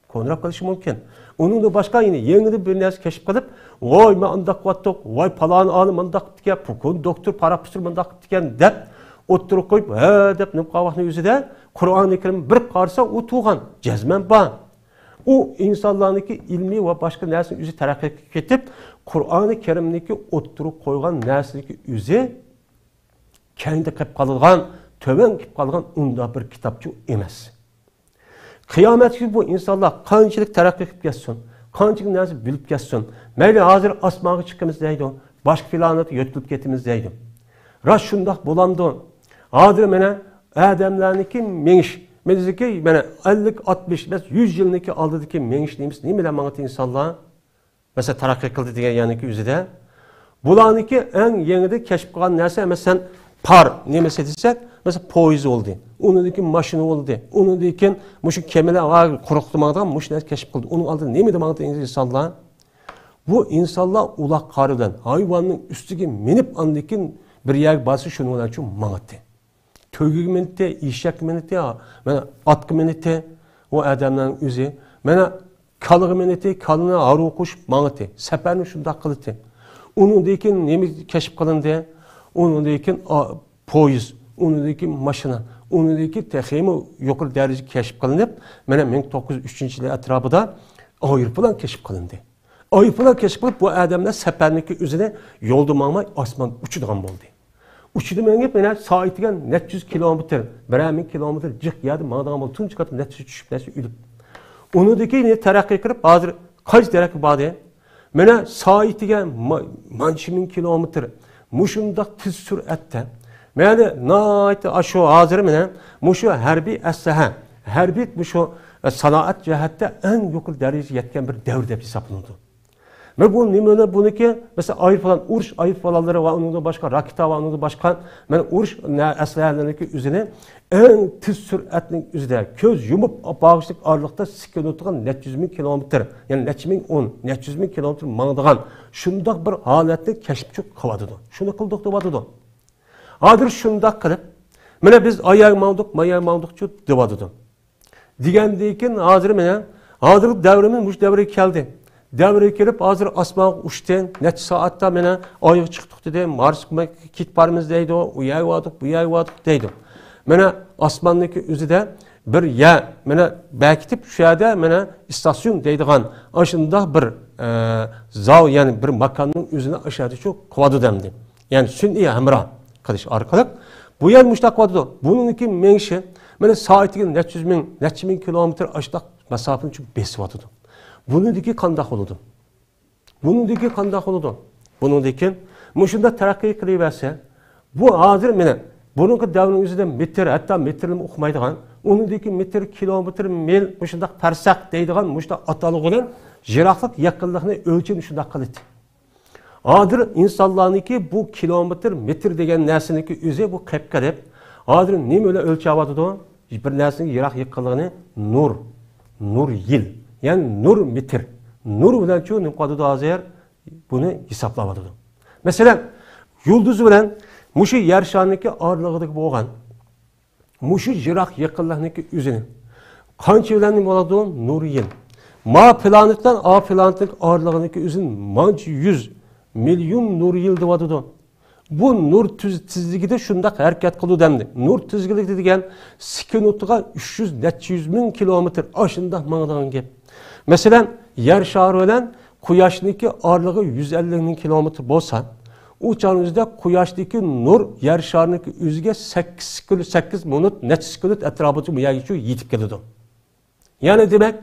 كونىراپ قېلىشى مۇمكىن. ئۇنىڭدىن باشقا يەنە يېڭىدىن بىر نەرسە كەشىپ قىلىپ، ۋاي مەن ئانداق قىلىۋاتتۇق، ۋاي پالانى ئالىم مانداق قىپتىكەن، پۇكۇن دوكتور، پاراپسۇر مانداق قىپتىكەن دەپ ئوتتۇرىغا قويۇپ، ھە دەپ نېمە قىلغان ۋاقىتنىڭ ئۆزىدە قۇرئانى كەرىم بىر قارىسا ئۇ تۇغان، جەزمەن بار. ئۇ ئىنسانلارنىڭكى ئىلمىي ۋە باشقا نەرسىنىڭ ئۆزى تەرەققىي قىلىپ كېتىپ، قۇرئانى كەرىمنىڭكى ئوتتۇرىغا قويغان نەرسىنىڭكى ئۆزى كەينىدە قېلىپ قالىدىغان، تۆۋەن قېلىپ قالىدىغان ئۇنداق بىر كىتابچۇ ئەمەس. قىيامەتكىچە بۇ ئىنسانلار قانچىلىك تەرەققىي قىلىپ كەتسۇن، قانچىلىك نەرسە بىلىپ كەتسۇن، مەيلى ھازىر ئاسمانغا چىقىمىز دەيدۇ، باشقا پلانېتقا يۆتكىلىپ كېتىمىز دەيدۇ. راست شۇنداق بولامدۇ؟ ھازىر مانا ئادەملەرنىڭكى مېڭىش، بىزنىڭكى مانا ئەللىك، ئاتمىش، بەس، يۈز يىلنىڭكى ئالدىدىكى مېڭىش نېمىسى، نېمە بىلەن ماڭىدۇ ئىنسانلار؟ مەسىلەن، تەرەققىي قىلدى دېگەن يەرنىڭكى ئۆزىدە. بۇلارنىڭكى ئەڭ يېڭىدە كەشىپ قىلغان نەرسە، مەسىلەن، پار نېمىسى دېسەك، مەسىلەن، پويىز بولدى. ئۇنىڭدىن كېيىن ماشىنا بولدى. ئۇنىڭدىن كېيىن مۇشۇ كېمىلەر ۋە قۇرۇقتا ماڭىدىغان مۇشۇ نەرسە كەشىپ قىلدى. ئۇنىڭ ئالدىدا نېمە دېدى ماڭىدۇ ئىنسانلار؟ بۇ ئىنسانلار ئۇلاق قارى بىلەن ھايۋاننىڭ ئۈستىگە مىنىپ، ئاندىن كېيىن بىر يەرگە بارسا، شۇنىڭ بىلەن شۇ ماڭاتتى. تۆگىگە مىنىتتى، ئېشەككە مىنىتتى، مانا ئاتقا مىنىتتى، ئۇ ئادەمنىڭ ئۆزى. مانا كالىغا مىنىتتى، كالىنى ھارۋا قوشۇپ ماڭاتتى. سەپەرنى شۇنداق قىلاتتى. ئۇنىڭدىن كېيىن نېمە كەشىپ قىلىندى؟ ئۇنىڭدىن كېيىن، ئا، پويىز، ئۇنىڭدىن كېيىن ماشىنا، ئۇنىڭدىن كېيىن تېخىمۇ يۇقىرى دەرىجىگە كەشىپ قىلىنىپ، مانا مىڭ توققۇز يۈز ئۈچىنچى يىل ئەتراپىدا ئايروپىلان كەشىپ قىلىندى. ئايروپىلان كەشىپ قىلىپ، بۇ ئادەملەر سەپەرنىڭكى ئۆزىنى يولدا ماڭماي، ئاسماندا ئۇچىدىغان بولدى. ئۇچىدۇ مېڭىپ، يەنە سائىتىگە نەچچە يۈز كىلومېتىر، بىرەر مىڭ كىلومېتىر جىق يەردە ماڭىدىغان بولدى. تۇنجى قېتىم نەچچە يۈز چۈشۈپ، نەچچە يۈز ئۆلۈپ. ئۇنىڭدىن كېيىن يەنە تەرەققىي قىلىپ، ھازىر قايسى دەرەجىگە باردى؟ مانا سائىتىگە ما-، مانچە مىڭ كىلومېتىر مۇشۇنداق تېز سۈرئەتتە. مانا ناھايىتى ئاشۇ ھازىر مانا مۇشۇ ھەربىي ئەسلىھە، ھەربىي مۇشۇ، ئە، سانائەت جەھەتتە ئەڭ يۇقىرى دەرىجىگە يەتكەن بىر دەۋر دەپ ھېسابلىنىدۇ. مانا بۇ نېمە، بۇنىڭكى، مەسىلەن، ئايروپىلان، ئۇرۇش ئايروپىلانلىرى ۋە ئۇنىڭدىن باشقا، راكېتا ۋە ئۇنىڭدىن باشقا، مانا ئۇرۇش نە-، ئەسلىھەلىرىنىڭكى ئۆزىنى ئەڭ تېز سۈرئەتنىڭ ئۆزىدە، كۆز يۇمۇپ باغىشلىق ئارىلىقتا سېكۇنتىغا نەچچە يۈز مىڭ كىلومېتىر، يەنى نەچچە مىڭ ئون، نەچچە يۈز مىڭ كىلومېتىر ماڭىدىغان شۇنداق بىر ھالەتنى كەشىپ چىقىرىۋاتىدۇ. شۇنى قىلدۇق دەۋاتىدۇ. ھازىر شۇنداق قىلىپ، مانا بىز ئاياغ ماڭدۇق، ماياغ ماڭدۇقچۇ دەۋاتىدۇ. دېگەندىن كېيىن ھازىر مانا، ھازىرقى دەۋرىمىز مۇشۇ دەۋرگە كەلدى. دەۋرگە كېلىپ ھازىر ئاسمانغا ئۇچتى، نەچچە سائەتتە مانا ئايغا چىقتۇق دېدى، مارسقا كېتىپ بارىمىز دەيدۇ، ئۇ يەرگە باردۇق، بۇ يەرگە باردۇق دەيدۇ. مانا ئاسماننىڭكى ئۆزىدە بىر يەر، مانا بەكىتىپ شۇ يەردە مانا ئىستاسيون دەيدىغان ئاشۇنداق بىر، ئە، زال، يەنى بىر ماكاننىڭ ئۆزىنى ئاشۇ يەردە شۇ قىلىۋاتىدۇ ئەمدى. يەنى سۈنئىي ھەمراھ قىلىش ئارقىلىق بۇ يەر مۇشۇنداق قىلىۋاتىدۇ. بۇنىڭكى مېڭىشى مانا سائىتىگە نەچچە يۈز مىڭ، نەچچە مىڭ كىلومېتىر ئاشۇنداق مۇساپىنى شۇ بېسىۋاتىدۇ. بۇنىڭدىكى قانداق بولىدۇ؟ بۇنىڭدىكى قانداق بولىدۇ؟ بۇنىڭدىكى مۇشۇنداق تەرەققىي قىلىۋەرسە، بۇ ھازىر مانا بۇرۇنقى دەۋرنىڭ ئۆزىدە مېتىر، ھەتتا مېتىرنى ئۇقمايدىغان، ئۇنىڭدىكى مېتىر، كىلومېتىر، مىل، مۇشۇنداق پەرسەخ دەيدىغان مۇشۇنداق ئاتالغۇ بىلەن يىراقلىق، يېقىنلىقنى ئۆلچەمنى شۇنداق قىلىدۇ. ھازىر ئىنسانلارنىڭكى بۇ كىلومېتىر، مېتىر دېگەن نەرسىنىڭكى ئۆزى بۇ قېلىپ قېلىپ، ھازىر نېمە بىلەن ئۆلچەۋاتىدۇ؟ بىر نەرسىنىڭ يىراق يېقىنلىقىنى نۇر، نۇر يىل، يەنى نۇر مېتىر، نۇر بىلەنچۇ نېمە قىلىۋاتىدۇ ھازىر؟ بۇنى ھېسابلاۋاتىدۇ. مەسىلەن، يۇلدۇز بىلەن مۇشۇ يەر شارىنىڭكى ئارىلىقىدىكى بولغان مۇشۇ يىراق يېقىنلىقنىڭكى ئۆزىنى قانچە بىلەن نېمە بولىدۇ؟ نۇر يىل. ما پلانېت بىلەن ئا پلانېتنىڭ ئارىلىقىنىڭكى ئۆزىنى مانچە يۈز مىليون نۇر يىل دەۋاتىدۇ. بۇ نۇر تۈز-، تېزلىكىدە شۇنداق ھەرىكەت قىلىدۇ دەمدى. نۇر تېزلىكى دېگەن سېكۇنتىغا ئۈچ يۈز نەچچە يۈز مىڭ كىلومېتىر ئاشۇنداق ماڭىدىغان گەپ. مەسىلەن، يەر شارى بىلەن قۇياشنىڭكى ئارىلىقى يۈز ئەللىك مىڭ كىلومېتىر بولسا، ئۇ چاغنىڭ ئۆزىدە قۇياشتىكى نۇر يەر شارىنىڭكى ئۆزىگە سەككىز سېكۇنت، سەككىز مىنۇت، نەچچە سېكۇنت ئەتراپىدا بۇ يەرگىچۇ يېتىپ كېلىدۇ. يەنى دېمەك،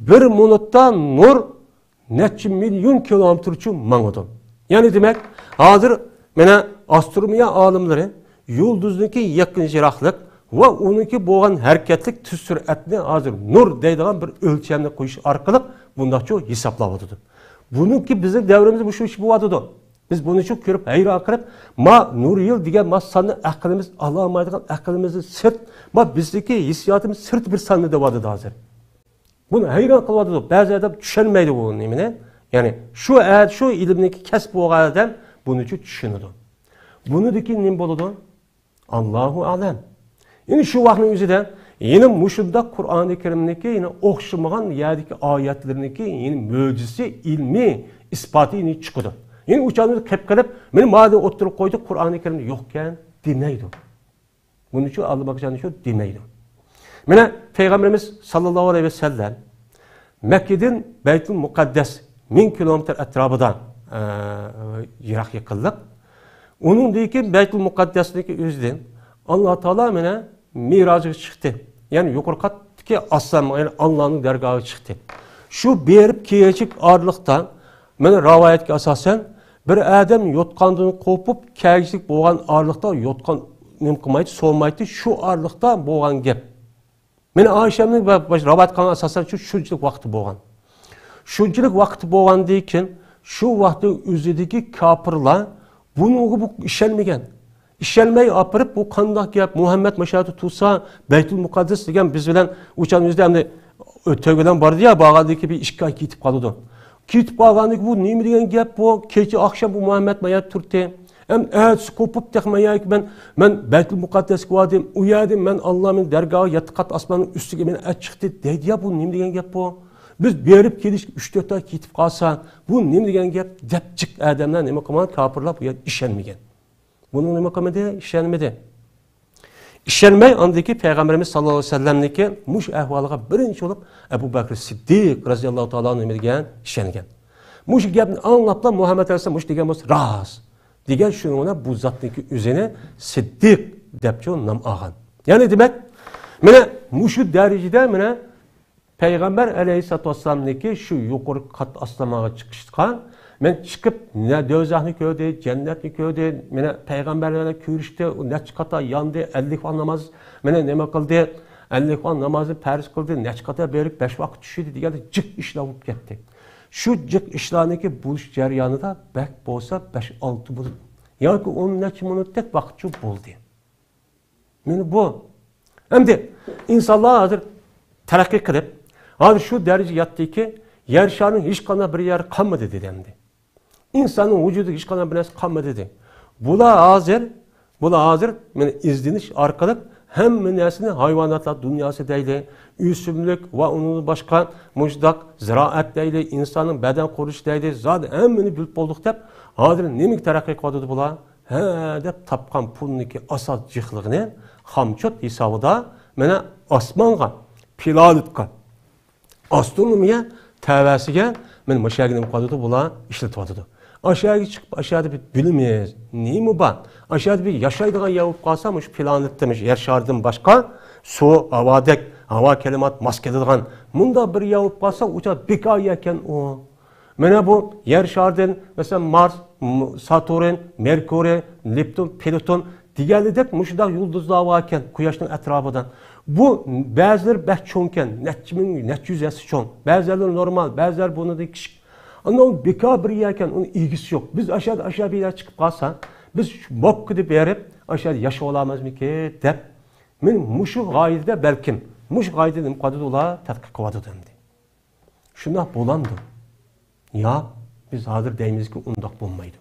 بىر مىنۇتتا نۇر نەچچە مىليون كىلومېتىرچە ماڭىدۇ. يەنى دېمەك، ھازىر مانا ئاسترونومىيە ئالىملىرى يۇلدۇزنىڭكى يېقىن يىراقلىق ۋە ئۇنىڭكى بولغان ھەرىكەتلىك تېز سۈرئەتنى ھازىر نۇر دەيدىغان بىر ئۆلچەمنى قويۇش ئارقىلىق بۇنداقچۇ ھېسابلاۋاتىدۇ. بۇنىڭكى بىزنىڭ دەۋرىمىزدە مۇشۇ ئىش بولۇۋاتىدۇ. بىز بۇنى شۇ كۆرۈپ ھەيران قېلىپ، ما نۇر يىل دېگەن ما ساننى ئەقلىمىز ئالالمايدىغان، ئەقلىمىزدىن سىرت، ما بىزدىكى ھېسسىياتىمىز سىرت بىر ساننى دەۋاتىدۇ ھازىر. بۇنى ھەيران قېلىۋاتىدۇ. بەزى ئادەم چۈشەنمەيدۇ بۇ نېمىنى. يەنى شۇ ئە-، شۇ ئىلىمنىڭكى كەسپى بولغان ئادەم بۇنىچۇ چۈشىنىدۇ. بۇنىڭدىن كېيىن نېمە بولىدۇ؟ ئاللاھۇ ئەلەم. يەنى شۇ ۋاقىتنىڭ ئۆزىدە يەنە مۇشۇنداق قۇرئانى كەرىمنىڭكى يەنە ئوخشىمىغان يەردىكى ئايەتلىرىنىڭكى يەنە مۆجىزىسى، ئىلمىي ئىسپاتى يەنە چىقىدۇ. يەنە ئۇ چاغدا قېلىپ قېلىپ، مانا مانا ئوتتۇرىغا قويدى، قۇرئانى كەرىمدە يوقكەن دېمەيدۇ. بۇنىڭ ئۈچۈن ئاللىباغچانى شۇ دېمەيدۇ. مانا پەيغەمبىرىمىز ساللاللاھۇ ئەلەيھى ۋەسەللەم مەككىدىن بەيتۇل مۇقەددەس مىڭ كىلومېتىر ئەتراپىدا، ئە، يىراق يېقىنلىق. ئۇنىڭدىن كېيىن بەيتۇل مۇقەددەسنىڭكى ئۆزىدىن ئاللا تائالا مانا مىراجغا چىقتى. يەنى يۇقىرى قاتتىكى ئاسمان، يەنى ئاللانىڭ دەرگاھىغا چىقتى. شۇ بېرىپ كېلىشلىك ئارىلىقتا مانا رىۋايەتكە ئاساسەن، بىر ئادەم يوتقاندىن قوپۇپ كەلگۈسىلىك بولغان ئارىلىقتا يوتقان نېمە قىلمايتتى، سولمايتتى، شۇ ئارىلىقتا بولغان گەپ. مانا ئائىشەمنىڭ ۋە باشقا رىۋايەت قىلغان ئاساسەن شۇ شۇنچىلىك ۋاقتى بولغان. شۇنچىلىك ۋاقتى بولغاندىن كېيىن شۇ ۋاقىتنىڭ ئۆزىدىكى كاپىرلار بۇنىڭغا بۇ ئىشەنمىگەن. ئىشەنمەي ئاپىرىپ، بۇ قانداق گەپ؟ مۇھەممەد ماشادا تۇرسا، بەيتۇل مۇقەددەس دېگەن بىز بىلەن ئۇچان يۈزدە ئەمدى تۆگىلەن باردى يا، بارغاندىن كېيىن بىر ئىككى ئاي كېتىپ قالىدۇ. كېتىپ قالغاندىن كېيىن بۇ نېمە دېگەن گەپ بۇ؟ كېچە ئاخشام بۇ مۇھەممەد مايا تۇردى. ئەم ئەتىسى قوپۇپ تېخى مايا مەن، مەن بەيتۇل مۇقەددەسكە باردىم. ئۇ يەردە مەن ئاللا مېنى دەرگاھى يەتتە قات ئاسماننىڭ ئۈستىگە مېنى ئەت چىقتى دەيدۇ يا، بۇ نېمە دېگەن گەپ بۇ؟ بىز بېرىپ كېلىشكە ئۈچ تۆت ئاي كېتىپ قالسا، بۇ نېمە دېگەن گەپ؟ دەپ جىق ئادەملەر نېمە قىلغان؟ كاپىرلار بۇ يەردە ئىشەنمىگەن. بۇنىڭ نېمە قىلمىدى؟ ئىشەنمىدى. ئىشەنمەي ئاندىكى پەيغەمبىرىمىز ساللاللاھۇ ئەلەيھى ۋەسەللەمنىڭكى مۇشۇ ئەھۋالىغا بىرىنچى بولۇپ ئەبۇ بەكرى سىددىق رەزىياللاھۇ تائالا ئەنھۇ نېمە دېگەن؟ ئىشەنگەن. مۇشۇ گەپنى ئاڭلاپلا مۇھەممەد ئەلەيھىسسالام مۇشۇ دېگەن بولسا راست دېگەن، شۇنىڭ بىلەن بۇ زاتنىڭكى ئۆزىنى سىددىق دەپچۇ نام ئالغان. يەنى دېمەك، مانا مۇشۇ دەرىجىدە مانا پەيغەمبەر ئەلەيھىسسالاتۇ ۋەسسالامنىڭكى شۇ يۇقىرى قات ئاسمانغا چىقىشقا، مەن چىقىپ، نە دوزاخنى كۆردى، جەننەتنى كۆردى، مانا پەيغەمبەر بىلەن كۆرۈشتى، ئۇ نەچچە قاتا ياندى، ئەللىك ۋاق ناماز، مانا نېمە قىلدى، ئەللىك ۋاق نامازنى پەرز قىلدى، نەچچە قاتا بېرىپ بەش ۋاقىت چۈشىدى دېگەندەك جىق ئىشلار بولۇپ كەتتى. شۇ جىق ئىشلارنىڭكى بولۇش جەريانىدا بەك بولسا بەش ئالتە مىنۇت ياكى ئون نەچچە مىنۇتتەك ۋاقىتچۇ بولدى. مانا بۇ. ئەمدى ئىنسانلار ھازىر تەرەققىي قىلىپ، ھازىر شۇ دەرىجىگە يەتتىكى، يەر شارىنىڭ ھېچقانداق بىر يېرى قالمىدى دېدى ئەمدى. ئىنساننىڭ ۋۇجۇدىدا ھېچقانداق بىر نەرسە قالمىدى دېدى. بۇلار ھازىر بۇلار ھازىر مانا ئىزدىنىش ئارقىلىق ھەممە نەرسىنى ھايۋاناتلار دۇنياسى دەيلى، ئۆسۈملۈك ۋە ئۇنىڭدىن باشقا مۇشۇنداق زىرائەت دەيلى، ئىنساننىڭ بەدەن قۇرۇلۇشى دەيلى، زادى ھەممىنى بىلىپ بولدۇق دەپ، ھازىر نېمىگە تەرەققىي قىلىۋاتىدۇ بۇلار؟ ھە دەپ تاپقان پۇلنىڭكى ئاساس جىقلىقىنى خامچوت ھېسابىدا مانا ئاسمانغا، پلانېتقا، ئاسترونومىيە تەۋەسىگە مانا مۇشۇ يەرگە نېمە قىلىۋاتىدۇ؟ بۇلار ئىشلىتىۋاتىدۇ. ئاشۇ يەرگە چىقىپ، ئاشۇ يەردە بىر بىلىمىز نېمە بار؟ ئاشۇ يەردە بىر ياشايدىغان يەر بولۇپ قالسا، مۇشۇ پلانېتتا، مۇشۇ يەر شارىدىن باشقا سۇ، ھاۋادەك، ھاۋا كىلىمات ماس كېلىدىغان مۇنداق بىر يەر بولۇپ قالسا، ئۇ جاي بىكار يەركەن ئۇ. مانا بۇ يەر شارىدىن، مەسىلەن، مارس، م-، ساتۇرن، مېركۇرىي، نېپتۇن، پلۇتون دېگەنلىدەك مۇشۇنداق يۇلدۇزلار باركەن قۇياشنىڭ ئەتراپىدا. بۇ بەزىلىرى بەك چوڭكەن، نەچچە مىڭ، نەچچە يۈز ھەسسە چوڭ. بەزىلىرى نورمال، بەزىلىرى بۇنىڭدىن كىچىك. ئەمما ئۇ بىكار بىر يەركەن، ئۇنىڭ ئىگىسى يوق. بىز ئاشۇ يەردە، ئاشۇ يەردە بىر يەر چىقىپ قالسا، بىز شۇ موككىدە بېرىپ، ئاشۇ يەردە ياشىۋالامىزمىكىن دەپ، مەن مۇشۇ غايىدە بەلكىم، مۇشۇ غايىدە نېمە قىلىۋاتىدۇ ئۇلار؟ تەتقىق قىلىۋاتىدۇ ئەمدى. شۇنداق بولامدۇ؟ ياق، بىز ھازىر دەيمىزكى، ئۇنداق بولمايدۇ.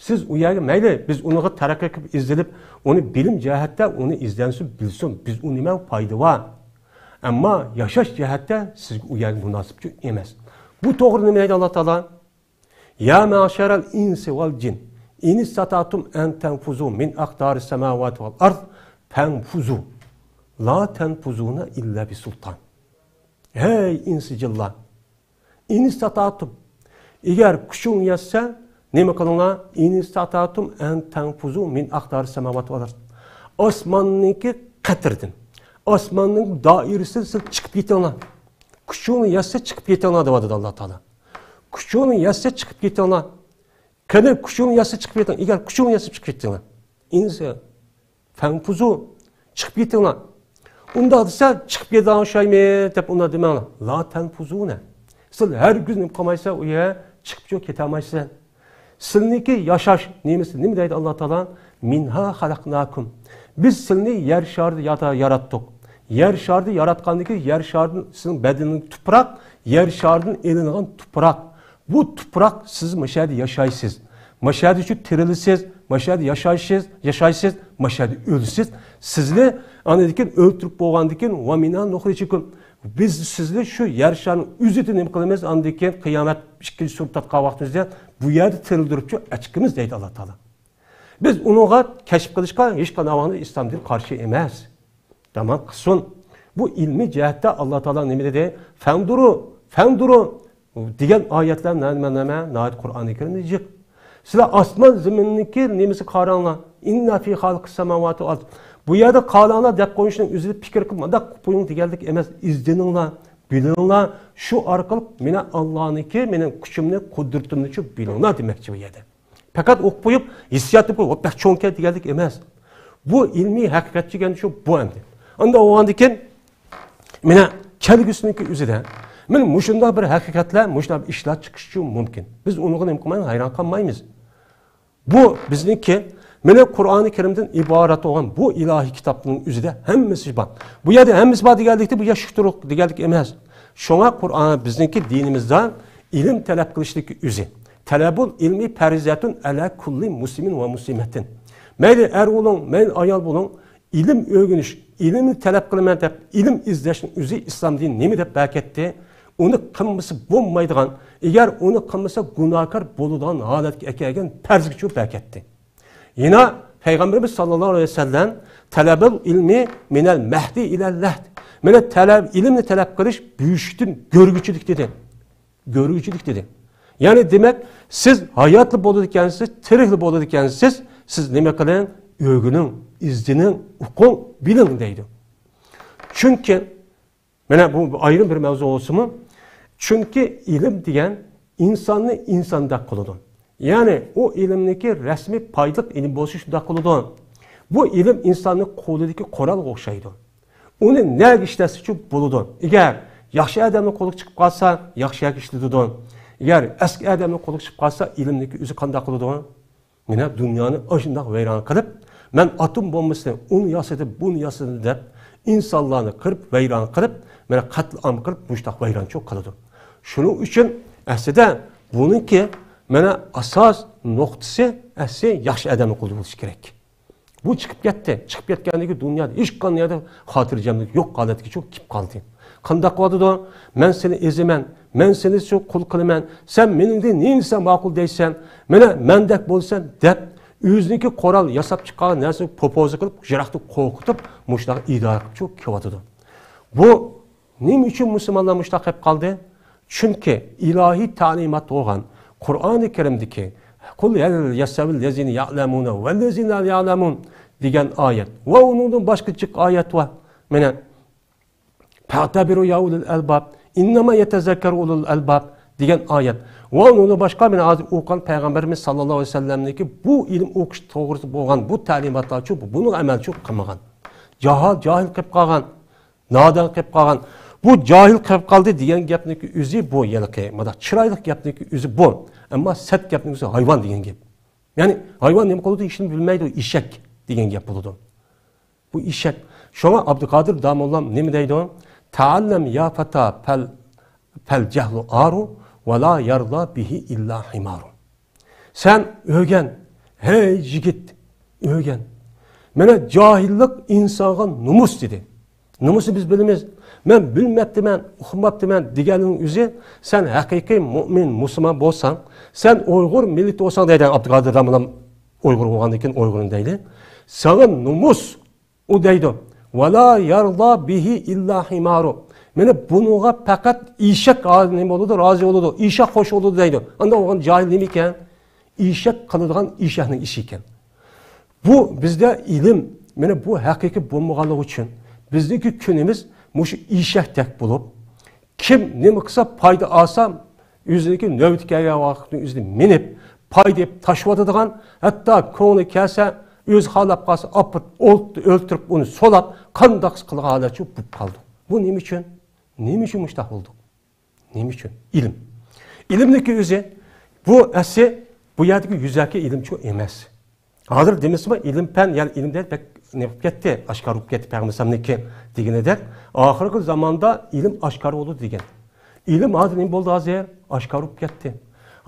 سىز ئۇ يەرگە، مەيلى، بىز ئۇنىڭغا تەرەققىي قىلىپ ئىزدىنىپ، ئۇنى بىلىم جەھەتتە ئۇنى ئىزدەنسۇن، بىلسۇن، بىز ئۇ نېمە پايدا بار؟ ئەمما ياشاش جەھەتتە سىزگە ئۇ يەرگە مۇناسىپچۇ ئەمەس. بۇ توغرا نېمە دەيدۇ ئاللا تائالا؟ يا مەشەرەل ئىنسى ۋەل جىن، ئىن ئىستەتەتۇم ئەن تەنفۇزۇ مىن ئەقتارىس سەماۋاتى ۋەل ئەرز فەنفۇزۇ، لا تەنفۇزۇنە ئىللا بىسۇلتان. ھەي ئىنسى جىنلار! ئىن ئىستەتەتۇم، ئەگەر كۈچۈڭ يەتسە، نېمە قىلىڭلار؟ ئىن ئىستەتەتۇم ئەن تەنفۇزۇ مىن ئەقتارىس سەماۋاتى ۋەل ئەرز. ئاسماننىڭكى قەترىدىن، ئاسماننىڭ دائىرىسىدىن سىز چىقىپ كېتىڭلار. كۈچۈڭ يەتسە چىقىپ كېتىڭلار دەۋاتىدۇ ئاللا تائالا. كۈچۈڭ يەتسە چىقىپ كېتىڭلار. قېنى كۈچۈڭ يەتسە چىقىپ كېتىڭ. ئەگەر كۈچۈڭ يەتسە چىقىپ كېتىڭلار. ئىنسى فەنفۇزۇ، چىقىپ كېتىڭلار. ئۇنداق دېسە، چىقىپ كېتىدىغان ئوخشايمەن دەپ ئۇنداق دېمەڭلار. لا تەنفۇزۇنە. سىز ھەرگىز نېمە قىلمايسىز، ئۇ يەر چىقىپچۇ كېتەلمەيسىز. سىلنىڭكى ياشاش نېمىسى، نېمە دەيدۇ ئاللا تائالا؟ مىنھا خەلەقناكۇم. بىز سىلنى يەر شارىدا ياتا-، ياراتتۇق. يەر شارىدا ياراتقاندىن كېيىن، يەر شارىدىن سىزنىڭ بەدىنىڭىز تۇپراق، يەر شارىدىن ئېلىنغان تۇپراق. بۇ تۇپراق، سىز مۇشۇ يەردە ياشايسىز. مۇشۇ يەردە شۇ تىرىلىسىز، مۇشۇ يەردە ياشايسىز، ياشايسىز، مۇشۇ يەردە ئۆلىسىز. سىزنى ئاندىن كېيىن ئۆلتۈرۈپ بولغاندىن كېيىن، ۋە مىنھا نۇخرىجۇكۇم. بىز سىزنى شۇ يەر شارىنىڭ ئۆزىدىن نېمە قىلىمىز؟ ئاندىن كېيىن قىيامەت ئىككىنچى سۈرە تارتقان ۋاقتىمىزدا بۇ يەردە تىرىلدۈرۈپچۇ ئەچىكىمىز دەيدۇ ئاللا تائالا. بىز ئۇنىڭغا كەشىپ قىلىشقا ھېچقانداق ۋاقىتتا ئىسلام دىنى قارشى ئەمەس. تامام قىلسۇن. بۇ ئىلمىي جەھەتتە ئاللا تائالا نېمە دېدى؟ فەنزۇرۇ، فەنزۇرۇ دېگەن ئايەتلەر نەمە، نەمە، نەمە، ناھايىتى قۇرئانى كەرىمدە جىق. سىلەر ئاسمان زېمىننىڭكى نېمىسى قاراڭلار. ئىننا فى خالقىس سەماۋاتى ۋەل ئەرز. بۇ يەردە قالاڭلار دەپ قويۇشنىڭ ئۆزىدە پىكىر قىلىپ مۇنداق قىلىپ قويۇڭ دېگەنلىك ئەمەس. ئىزدىنىڭلار، بىلىڭلار. شۇ ئارقىلىق مېنىڭ ئاللانىڭكى، مېنىڭ كۈچۈمنى، قۇدرىتىمنىچۇ بىلىڭلار دېمەكچى بۇ يەردە. پەقەت ئوقۇپ قويۇپ، ھېسسىيات قىلىپ قويۇپ، بەك چوڭكەن دېگەنلىك ئەمەس. بۇ ئىلمىي ھەقىقەتچى دېگەن شۇ بۇ ئەمدى. ئاندىن بولغاندىن كېيىن، مانا كەلگۈسىنىڭكى ئۆزىدە، مانا مۇشۇنداق بىر ھەقىقەتلەر، مۇشۇنداق بىر ئىشلار چىقىشى مۇمكىن. بىز ئۇنىڭغا نېمە قىلمايمىز؟ ھەيران قالمايمىز. بۇ بىزنىڭكى، مانا قۇرئانى كەرىمدىن ئىبارەت بولغان بۇ ئىلاھىي كىتابنىڭ ئۆزىدە ھەممىسى بار. بۇ يەردە ھەممىسى بار دېگەنلىكتە، بۇ يەر شۇ تۇرۇق دېگەنلىك ئەمەس. شۇڭا قۇرئان بىزنىڭكى دىنىمىزدا ئىلىم تەلەپ قىلىشنىڭكى ئۆزى. تەلەبۇل ئىلمى پەرىزەتۇن ئەلە كۇللى مۇسلىمىن ۋە مۇسلىمەتىن. مەيلى ئەر بولۇڭ، مەيلى ئايال بولۇڭ، ئىلىم ئۆگىنىش، ئىلىمنى تەلەپ قىلىمەن دەپ ئىلىم ئىزدەشنىڭ ئۆزى ئىسلام دىنى نېمە دەپ بەركەتتى؟ ئۇنى قىلمىسا بولمايدىغان، ئەگەر ئۇنى قىلمىسا گۇناھكار بولىدىغان ھالەتكە ئەكەلگەن پەرزگە چۈشۈپ بەركەتتى. يەنە پەيغەمبىرىمىز ساللاللاھۇ ئەلەيھى ۋەسەللەم، تەلەبۇل ئىلمى مىنەل مەھدى ئىلەل لەھد. مانا تەلەپ، ئىلىمنى تەلەپ قىلىش بۆشۈكتىن گۆرۈگۈچىلىك دېدى. گۆرۈگۈچىلىك دېدى. يەنى دېمەك، سىز ھاياتلا بولىدىكەنسىز، تىرىكلا بولىدىكەنسىز، سىز نېمە قىلىڭ؟ ئۆگىنىڭ، ئىزدىنىڭ، ئوقۇڭ، بىلىڭ دەيدۇ. چۈنكى مانا بۇ، بۇ ئايرىم بىر مەۋزۇ بولسىمۇ، چۈنكى ئىلىم دېگەن ئىنساننى ئىنساندەك قىلىدۇ. يەنى ئۇ ئىلىمنىڭكى رەسمىي پايدىلىق ئىلىم بولۇشى شۇنداق قىلىدۇ. بۇ ئىلىم ئىنساننىڭ قولىدىكى قورالغا ئوخشايدۇ. ئۇنى نەگە ئىشلەتسىچۇ بولىدۇ. ئەگەر ياخشى ئادەمنىڭ قولىغا چىقىپ قالسا، ياخشى يەرگە ئىشلىتىدۇ. ئەگەر ئەسكى ئادەمنىڭ قولىغا چىقىپ قالسا، ئىلىمنىڭكى ئۆزى قانداق قىلىدۇ؟ مانا دۇنيانى ئاشۇنداق ۋەيران قىلىپ، مەن ئاتوم بومبىسىنى ئۇنى ياسىدىم، بۇنى ياسىدىم دەپ، ئىنسانلارنى قىرىپ، ۋەيران قىلىپ، مانا قەتلىئام قىلىپ، مۇشۇنداق ۋەيرانچىلىق قىلىدۇ. شۇنىڭ ئۈچۈن ئەسلىدە بۇنىڭكى مانا ئاساس نۇقتىسى ئەسلى ياخشى ئادەمنىڭ قولىدا بولۇشى كېرەك. بۇ چىقىپ كەتتى. چىقىپ كەتكەندىن كېيىن دۇنيادا ھېچقانداق يەردە خاتىرجەملىك يوق ھالەتكە چۈشۈپ كېلىپ قالدى. قانداق قىلىۋاتىدۇ؟ مەن سېنى ئېزىمەن، مەن سېنى شۇ قۇل قىلىمەن، سەن مېنىڭدىن نېمە دېسەڭ ماقۇل دەيسەن، مانا مەندەك بولىسەن دەپ، ئۆزىنىڭكى قورال ياساپ چىققان نەرسىنى پوپوزا قىلىپ، يىراقتا قورقۇتۇپ، مۇشۇنداق ئىدارە قىلىپ چۈشۈپ كېلىۋاتىدۇ. بۇ نېمە ئۈچۈن مۇسۇلمانلار مۇشۇنداق قىلىپ قالدى؟ چۈنكى ئىلاھىي تەلىمات بولغان قۇرئانى كەرىمدىكى «قۇل ھەل يەستەۋىل لەزىنە يەئلەمۇنە ۋەللەزىنە لا يەئلەمۇن» دېگەن ئايەت ۋە ئۇنىڭدىن باشقا جىق ئايەت بار. مانا «فەئتەبىرۇ يا ئۇلۇل ئەلباب، ئىننەما يەتەزەككەرۇ ئۇلۇل ئەلباب» دېگەن ئايەت ۋە ئۇنىڭدىن باشقا مانا ھازىر ئوقۇغان پەيغەمبىرىمىز ساللاللاھۇ ئەلەيھى ۋەسەللەمنىڭكى بۇ ئىلىم ئوقۇش توغرىسىدا بولغان بۇ تەلىماتلارچۇ بۇنىڭغا ئەمەلچۇ قىلمىغان. جاھىل، جاھىل قىلىپ قالغان. نادان قىلىپ قالغان. بۇ جاھىل قىلىپ قالدى دېگەن گەپنىڭكى ئۆزى بۇ ھېلىقى. مانا چىرايلىق گەپنىڭكى ئۆزى بۇ. ئەمما سەت گەپنىڭ ئۆزى ھايۋان دېگەن گەپ. يەنى ھايۋان نېمە قىلىدۇ، ھېچنېمە بىلمەيدۇ، ئېشەك دېگەن گەپ بولىدۇ. بۇ ئېشەك. شۇڭا ئابدۇقادىر داموللام نېمە دەيدۇ؟ «تەئەللەم يا فەتا فەل، فەل جەھلۇ ئارۇ، ۋە لا يەرزا بىھى ئىللا ھىمارۇ.» سەن ئۆگەن، ھەي يىگىت، ئۆگەن. مانا جاھىللىق ئىنسانغا نومۇس دېدى. نومۇسنى بىز بىلىمىز. مەن بىلمەپتىمەن، ئۇقماپتىمەن دېگەننىڭ ئۆزى، سەن ھەقىقىي مۇئمىن، مۇسۇلمان بولساڭ، سەن ئۇيغۇر مىللىتى بولساڭ دەيدۇ ئابدۇقادىر داموللام، ئۇيغۇر بولغاندىن كېيىن ئۇيغۇرنى دەيلى. ساڭا نومۇس، ئۇ دەيدۇ. «ۋە لا يەرزا بىھى ئىللا ھىمارۇ.» مانا بۇنىڭغا پەقەت ئېشەك ھا-، نېمە بولىدۇ، رازى بولىدۇ. ئېشەك خوش بولىدۇ دەيدۇ. ئاندا بولغان جاھىل نېمە ئىكەن؟ ئېشەك قىلىدىغان ئېشەكنىڭ ئىشى ئىكەن. بۇ بىزدە ئىلىم، مانا بۇ ھەقىقىي بولمىغانلىقى ئۈچۈن بىزنىڭكى كۈنىمىز مۇشۇ ئېشەكتەك بولۇپ، كىم نېمە قىلسا پايدا ئالسا، ئۆزىنىڭكى نۆۋىتى كەلگەن ۋاقىتنىڭ ئۆزىدە مىنىپ، پايدا ئېلىپ تاشلىۋاتىدىغان، ھەتتا كۆڭلى كەلسە، ئۆزى خالاپ قالسا ئاپىرىپ ئولت-، ئۆلتۈرۈپ، ئۇنى سولاپ، قانداق قىلغان ھالەتچۇ بولۇپ قالدۇق. بۇ نېمە ئۈچۈن؟ نېمە ئۈچۈن مۇشۇنداق بولدۇق؟ نېمە ئۈچۈن؟ ئىلىم. ئىلىمنىڭكى ئۆزى، بۇ ئەسلى بۇ يەردىكى يۈزەكى ئىلىمچۇ ئەمەس. ھازىر دېمىسىمۇ ئىلىم پەن، يەنى ئىلىم دەپ بەك نېمە بولۇپ كەتتى، ئاشكارا بولۇپ كەتتى پەيغەمبەر ئەلەيھىسسالامنىڭكى دېگىنىدەك، ئاخىرقى زاماندا ئىلىم ئاشكارا بولىدۇ دېگەن. ئىلىم ھازىر نېمە بولدى ھازىر؟ ئاشكارا بولۇپ كەتتى.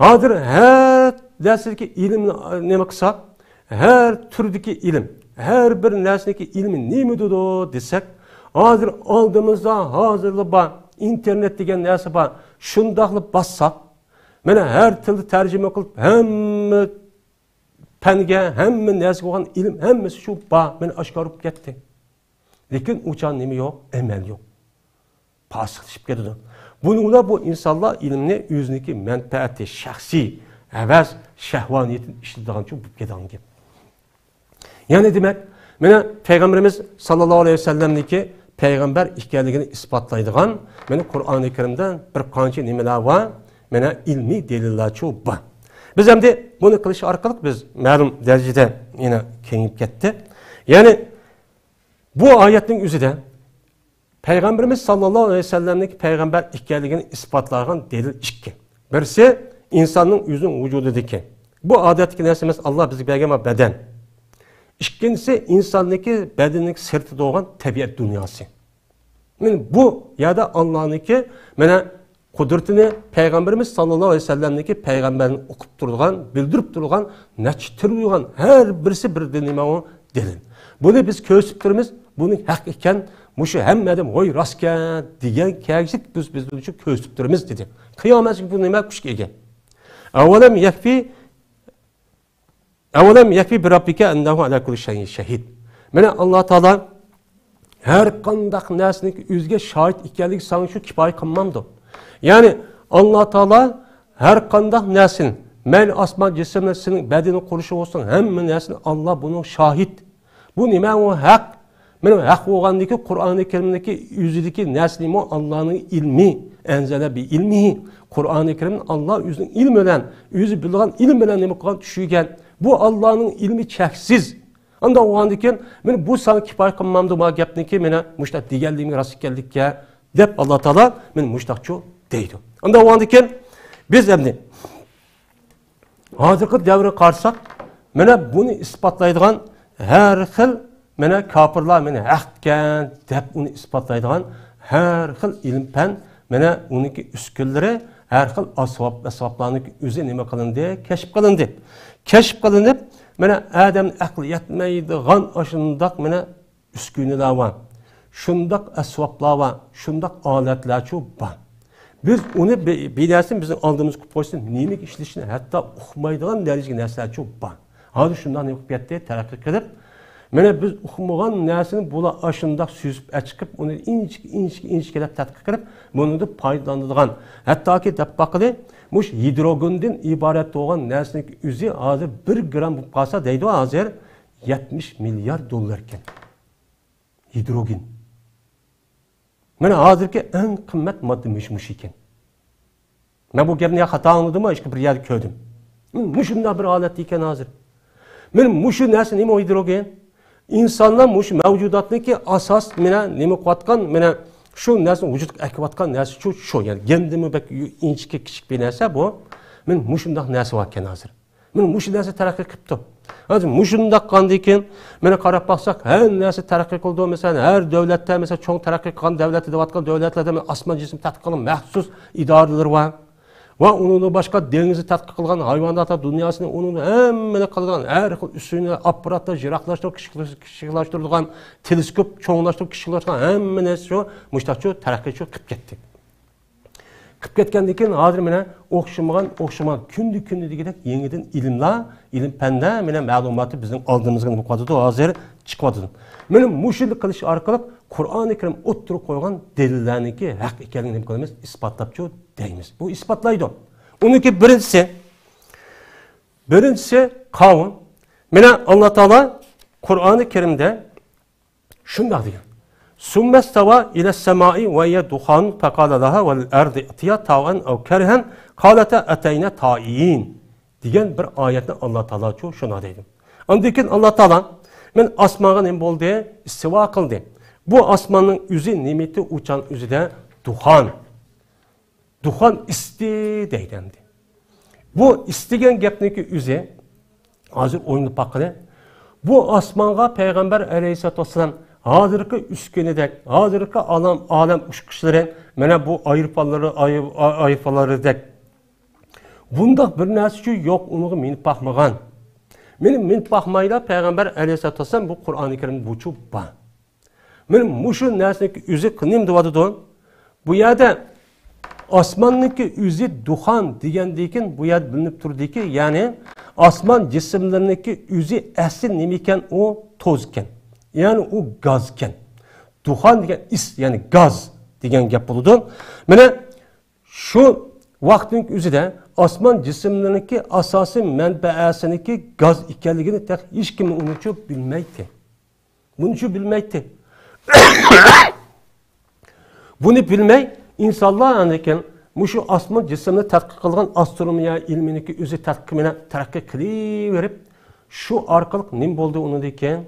ھازىر ھەر نەرسىدىكى ئىلىمنى نېمە قىلساق، ھەر تۈردىكى ئىلىم، ھەر بىر نەرسىنىڭكى ئىلمى نېمىدۇر دېسەك، ھازىر ئالدىمىزدا ھازىرلا بار، ئىنتېرنېت دېگەن نەرسە بار. شۇنداقلا باسساق، مانا ھەر تىلدا تەرجىمە قىلىپ، ھەممە پەنگە، ھەممە نەرسىگە بولغان ئىلىم ھەممىسى شۇ بار، مانا ئاشكارا بولۇپ كەتتى. لېكىن ئۇ چاغ نېمە يوق؟ ئەمەل يوق. پاسىقلىشىپ كېتىدۇ. بۇنىڭ بىلەن بۇ ئىنسانلار ئىلىمنى ئۆزىنىڭكى مەنپەئەتى، شەخسىي ھەۋەس، شەھۋانىيىتىنى ئىشلىتىدىغانچۇ بولۇپ كېتىدىغان گەپ. يەنى دېمەك، مانا پەيغەمبىرىمىز ساللاللاھۇ ئەلەيھى ۋەسەللەمنىڭكى پەيغەمبەر ئىكەنلىكىنى ئىسپاتلايدىغان، مانا قۇرئانى كەرىمدە بىر قانچە نېمىلەر بار، مانا ئىلمىي دەلىللەرچۇ بار. بىز ئەمدى بۇنى قىلىش ئارقىلىق بىز مەلۇم دەرىجىدە يەنە كېڭىيىپ كەتتى. يەنى بۇ ئايەتنىڭ ئۆزىدە پەيغەمبىرىمىز ساللاللاھۇ ئەلەيھى ۋەسەللەمنىڭكى پەيغەمبەر ئىكەنلىكىنى ئىسپاتلىغان دەلىل ئىككى. بىرسى، ئىنساننىڭ ئۆزىنىڭ ۋۇجۇدىدىكى، بۇ ئادەتتىكى نەرسە ئەمەس، ئاللا بىزگە بەرگەن بەدەن. ئىككىنچىسى، ئىنساننىڭكى بەدىنىنىڭ سىرتىدا بولغان تەبىئەت دۇنياسى. مانا بۇ يەردە ئاللانىڭكى، مانا قۇدرىتىنى پەيغەمبىرىمىز ساللاللاھۇ ئەلەيھى ۋەسەللەمنىڭكى پەيغەمبەرنى ئوقۇپ تۇرىدىغان، بىلدۈرۈپ تۇرىدىغان نەچچە تىرىليون، ھەر بىرسى بىر نېمە ئۇ دەلىل. بۇنى بىز كۆرسىتىپ تۇرىمىز، بۇنى ھەق ئىكەن، مۇشۇ ھەممە ئادەم ۋاي راستكەن دېگەن كەگىسى بىز، بىز بۇنى كۆرسىتىپ تۇرىمىز دېدى. قىيامەتكە بۇ نېمە كۈچكە ئىگە؟ ئەۋەلەم يەكفى، ئەۋەلەم يەكفى بىراببىكە ئەننەھۇ ئەلا كۇللى شەيئىن شەھىد. مانا ئاللا تائالا ھەر قانداق نەرسىنىڭ ئۆزىگە شاھىت ئىكەنلىكى ساڭا شۇ كىپايە قىلمامدۇ؟ يەنى ئاللا تائالا ھەر قانداق نەرسىنى، مەيلى ئاسمان جىسىملىرى، سېنىڭ بەدىنىڭ قۇرۇلۇشى بولسۇن، ھەممە نەرسىنى ئاللا بۇنىڭ شاھىت. بۇ نېمە ئۇ ھەق؟ مانا ھەق بولغاندىكى قۇرئانى كەرىمدىكى ئۆزىدىكى نەرسىنىمۇ ئاللانىڭ ئىلمى، ئەنزەلە بى ئىلمىھى، قۇرئانى كەرىمنى ئاللا ئۆزىنىڭ ئىلمى بىلەن، ئۆزى بىلىدىغان ئىلمى بىلەن نېمە قىلغان؟ چۈشۈرگەن. بۇ ئاللانىڭ ئىلمى چەكسىز. ئانداق بولغاندىكىن، مانا بۇ ساڭا كىپايە قىلمامدۇ ما گەپنىكى، مانا مۇشۇنداق دېگەنلىكىڭ راست ئىكەنلىككە دەپ، ئاللا تائالا مانا مۇشۇنداقچۇ دەيدۇ. ئانداق بولغاندىكىن، بىز ئەمدى ھازىرقى دەۋرگە قارىساق، مانا بۇنى ئىسپاتلايدىغان ھەر خىل، مانا كاپىرلار مانا ھەقكەن دەپ ئۇنى ئىسپاتلايدىغان ھەر خىل ئىلىم پەن، مانا ئۇنىڭكى ئۈسكۈنىلىرى، ھەر خىل ئەسۋاب، ئەسۋابلارنىڭ ئۆزى نېمە قىلىندى؟ كەشىپ قىلىندى. كەشىپ قىلىنىپ، مانا ئادەمنىڭ ئەقلى يەتمەيدىغان ئاشۇنداق مانا ئۈسكۈنىلەر بار. شۇنداق ئەسۋابلار بار، شۇنداق ئالەتلەرچۇ بار. بىز ئۇنى بى-، بىر نەرسىنى بىزنىڭ ئالدىمىزغا قويۇپ قويسا، نېمىگە ئىشلىشىنى ھەتتا ئۇقمايدىغان دەرىجىدىكى نەرسىلەرچۇ بار. ھازىر شۇنداق نېمە قىلىپ كەتتى، تەرەققىي قىلىپ. مانا بىز ئۇقمىغان نەرسىنى بۇلار ئاشۇنداق سۈزۈپ ئەچىقىپ، ئۇنى ئىنچىكە، ئىنچىكە، ئىنچىكىلەپ تەتقىق قىلىپ، بۇنىڭدىن پايدىلىنىدىغان. ھەتتاكى دەپ باقىلى، مۇشۇ ھىدروگېندىن ئىبارەت بولغان نەرسىنىڭ ئۆزى ھازىر بىر گرام بولۇپ قالسا دەيدۇ، ھازىر يەتمىش مىليارد دوللار ئىكەن. ھىدروگېن. مانا ھازىرقى ئەڭ قىممەت ماددا مۇشۇ، مۇشۇ ئىكەن. مەن بۇ گەپنى يا خاتا ئاڭلىدىممۇ، ياكى بىر يەردە كۆردۈم. مۇشۇنداق بىر ھالەتتە ئىكەن ھازىر. مانا مۇشۇ نەرسە نېمە ھىدروگېن؟ ئىنسانلار مۇشۇ مەۋجۇداتنىڭكى ئاساس مانا نېمە قىلىۋاتقان، مانا شۇ نەرسىنى ۋۇجۇدقا ئەكىۋاتقان نەرسە شۇ، شۇ. يەنى گەندىنمۇ بەك ئىنچىكە، كىچىك بىر نەرسە بۇ. مانا مۇشۇنداق نەرسە بار ئىكەن ھازىر. مانا مۇشۇ نەرسە تەرەققىي قىپتۇ. ھازىر مۇشۇنداق قاندىكىن، مانا قاراپ باقساق، ھەر نەرسە تەرەققىي قىلىدۇ. مەسىلەن، ھەر دۆلەتتە، مەسىلەن، چوڭ تەرەققىي قىلغان دەۋلەت دەۋاتقان دۆلەتلەردە مانا ئاسمان جىسمى تەتقىق قىلغان مەخسۇس ئىدارىلىرى بار. ۋە ئۇنىڭدىن باشقا دېڭىزنى تەتقىق قىلغان، ھايۋانات دۇنياسىنى، ئۇنىڭ ھەممىنى قىلىدىغان ھەر خىل ئۈسكۈنە، ئاپپاراتلار، يىراقلاشتۇرۇپ، كىچىكلەش-، كىچىكلاشتۇرىدىغان، تېلېسكوپ، چوڭلاشتۇرۇپ، كىچىكلاشتۇرغان ھەممە نەرسە شۇ، مۇشۇنداق شۇ تەرەققىي شۇ قىلىپ كەتتى. قىلىپ كەتكەندىن كېيىن ھازىر مانا ئوخشىمىغان، ئوخشىمىغان، كۈندە، كۈندە دېگۈدەك يېڭىدىن ئىلىملار، ئىلىم پەندە مانا مەلۇماتى بىزنىڭ ئالدىمىزغا نېمە قىلىۋاتىدۇ، ھازىر چىقىۋاتىدۇ. مانا مۇشۇنى قىلىش ئارقىلىق قۇرئانى كەرىم ئوتتۇرىغا قويغان دەلىللەرنىڭكى ھەق ئىكەنلىكىنى نېمە قىلىمىز؟ ئىسپاتلاپچۇ دەيمىز. بۇ ئىسپاتلايدۇ. ئۇنىڭكى بىرىنچىسى، بىرىنچىسى قاۋۇن. مانا ئاللا تائالا قۇرئانى كەرىمدە شۇنداق دېگەن. ثم استوى إلى السماء وهي دخان فقال لها وللأرض ائتيا طوعا أو كرها قالتا أتينا طائعين دېگەن بىر ئايەتنى ئاللا تائالا شۇ، شۇنداق دەيدۇ. ئاندىن كېيىن ئاللا تائالا مانا ئاسمانغا نېمە بولدى؟ ئىستىۋا قىلدى. بۇ ئاسماننىڭ ئۆزى نېمىتى؟ ئۇچان ئۆزىدە دۇخان. دۇخان ئىستى دەيدۇ ئەمدى. بۇ ئىستىگەن گەپنىڭكى ئۆزى، ھازىر ئويلىنىپ باققىلى. بۇ ئاسمانغا پەيغەمبەر ئەلەيھىسسالاتۇ ۋەسسالام ھازىرقى ئۈسكۈنىدەك، ھازىرقى ئالەم، ئالەم ئۇچقۇچلىرى، مانا بۇ ئايروپىلانلىرى، ئاي-، ئاي-، ئايروپىلانلىرىدەك بۇنداق بىر نەرسىچۇ يوق، ئۇنىڭغا مىنىپ باقمىغان. مېنى مىنىپ باقمايلا پەيغەمبەر ئەلەيھىسسالاتۇ ۋەسسالام بۇ قۇرئانى كەرىم بۇچۇ بار. مانا مۇشۇ نەرسىنىڭكى ئۆزى نېمە دەۋاتىدۇ؟ بۇ يەردە ئاسماننىڭكى ئۆزى دۇخان دېگەندىن كېيىن بۇ يەردە بىلىنىپ تۇرىدۇكى، يەنى ئاسمان جىسىملىرىنىڭكى ئۆزى ئەسلى نېمە ئىكەن؟ ئۇ توز ئىكەن. يەنى ئۇ گاز ئىكەن. دۇخان دېگەن ئىس، يەنى گاز دېگەن گەپ بولىدۇ. مانا شۇ ۋاقىتنىڭ ئۆزىدە ئاسمان جىسىملىرىنىڭكى ئاساسىي مەنبەسىنىڭكى گاز ئىكەنلىكىنى تېخى ھېچكىم ئۇنىچۇ بىلمەيتتى. بۇنىچۇ بىلمەيتتى. بۇنى بىلمەي ئىنسانلار ئاندىن كېيىن مۇشۇ ئاسمان جىسىمنى تەتقىق قىلغان ئاسترونومىيە ئىلمىنىڭكى ئۆزى تەتقىقى بىلەن تەرەققىي قىلىۋېرىپ، شۇ ئارقىلىق نېمە بولدى ئۇنىڭدىن كېيىن؟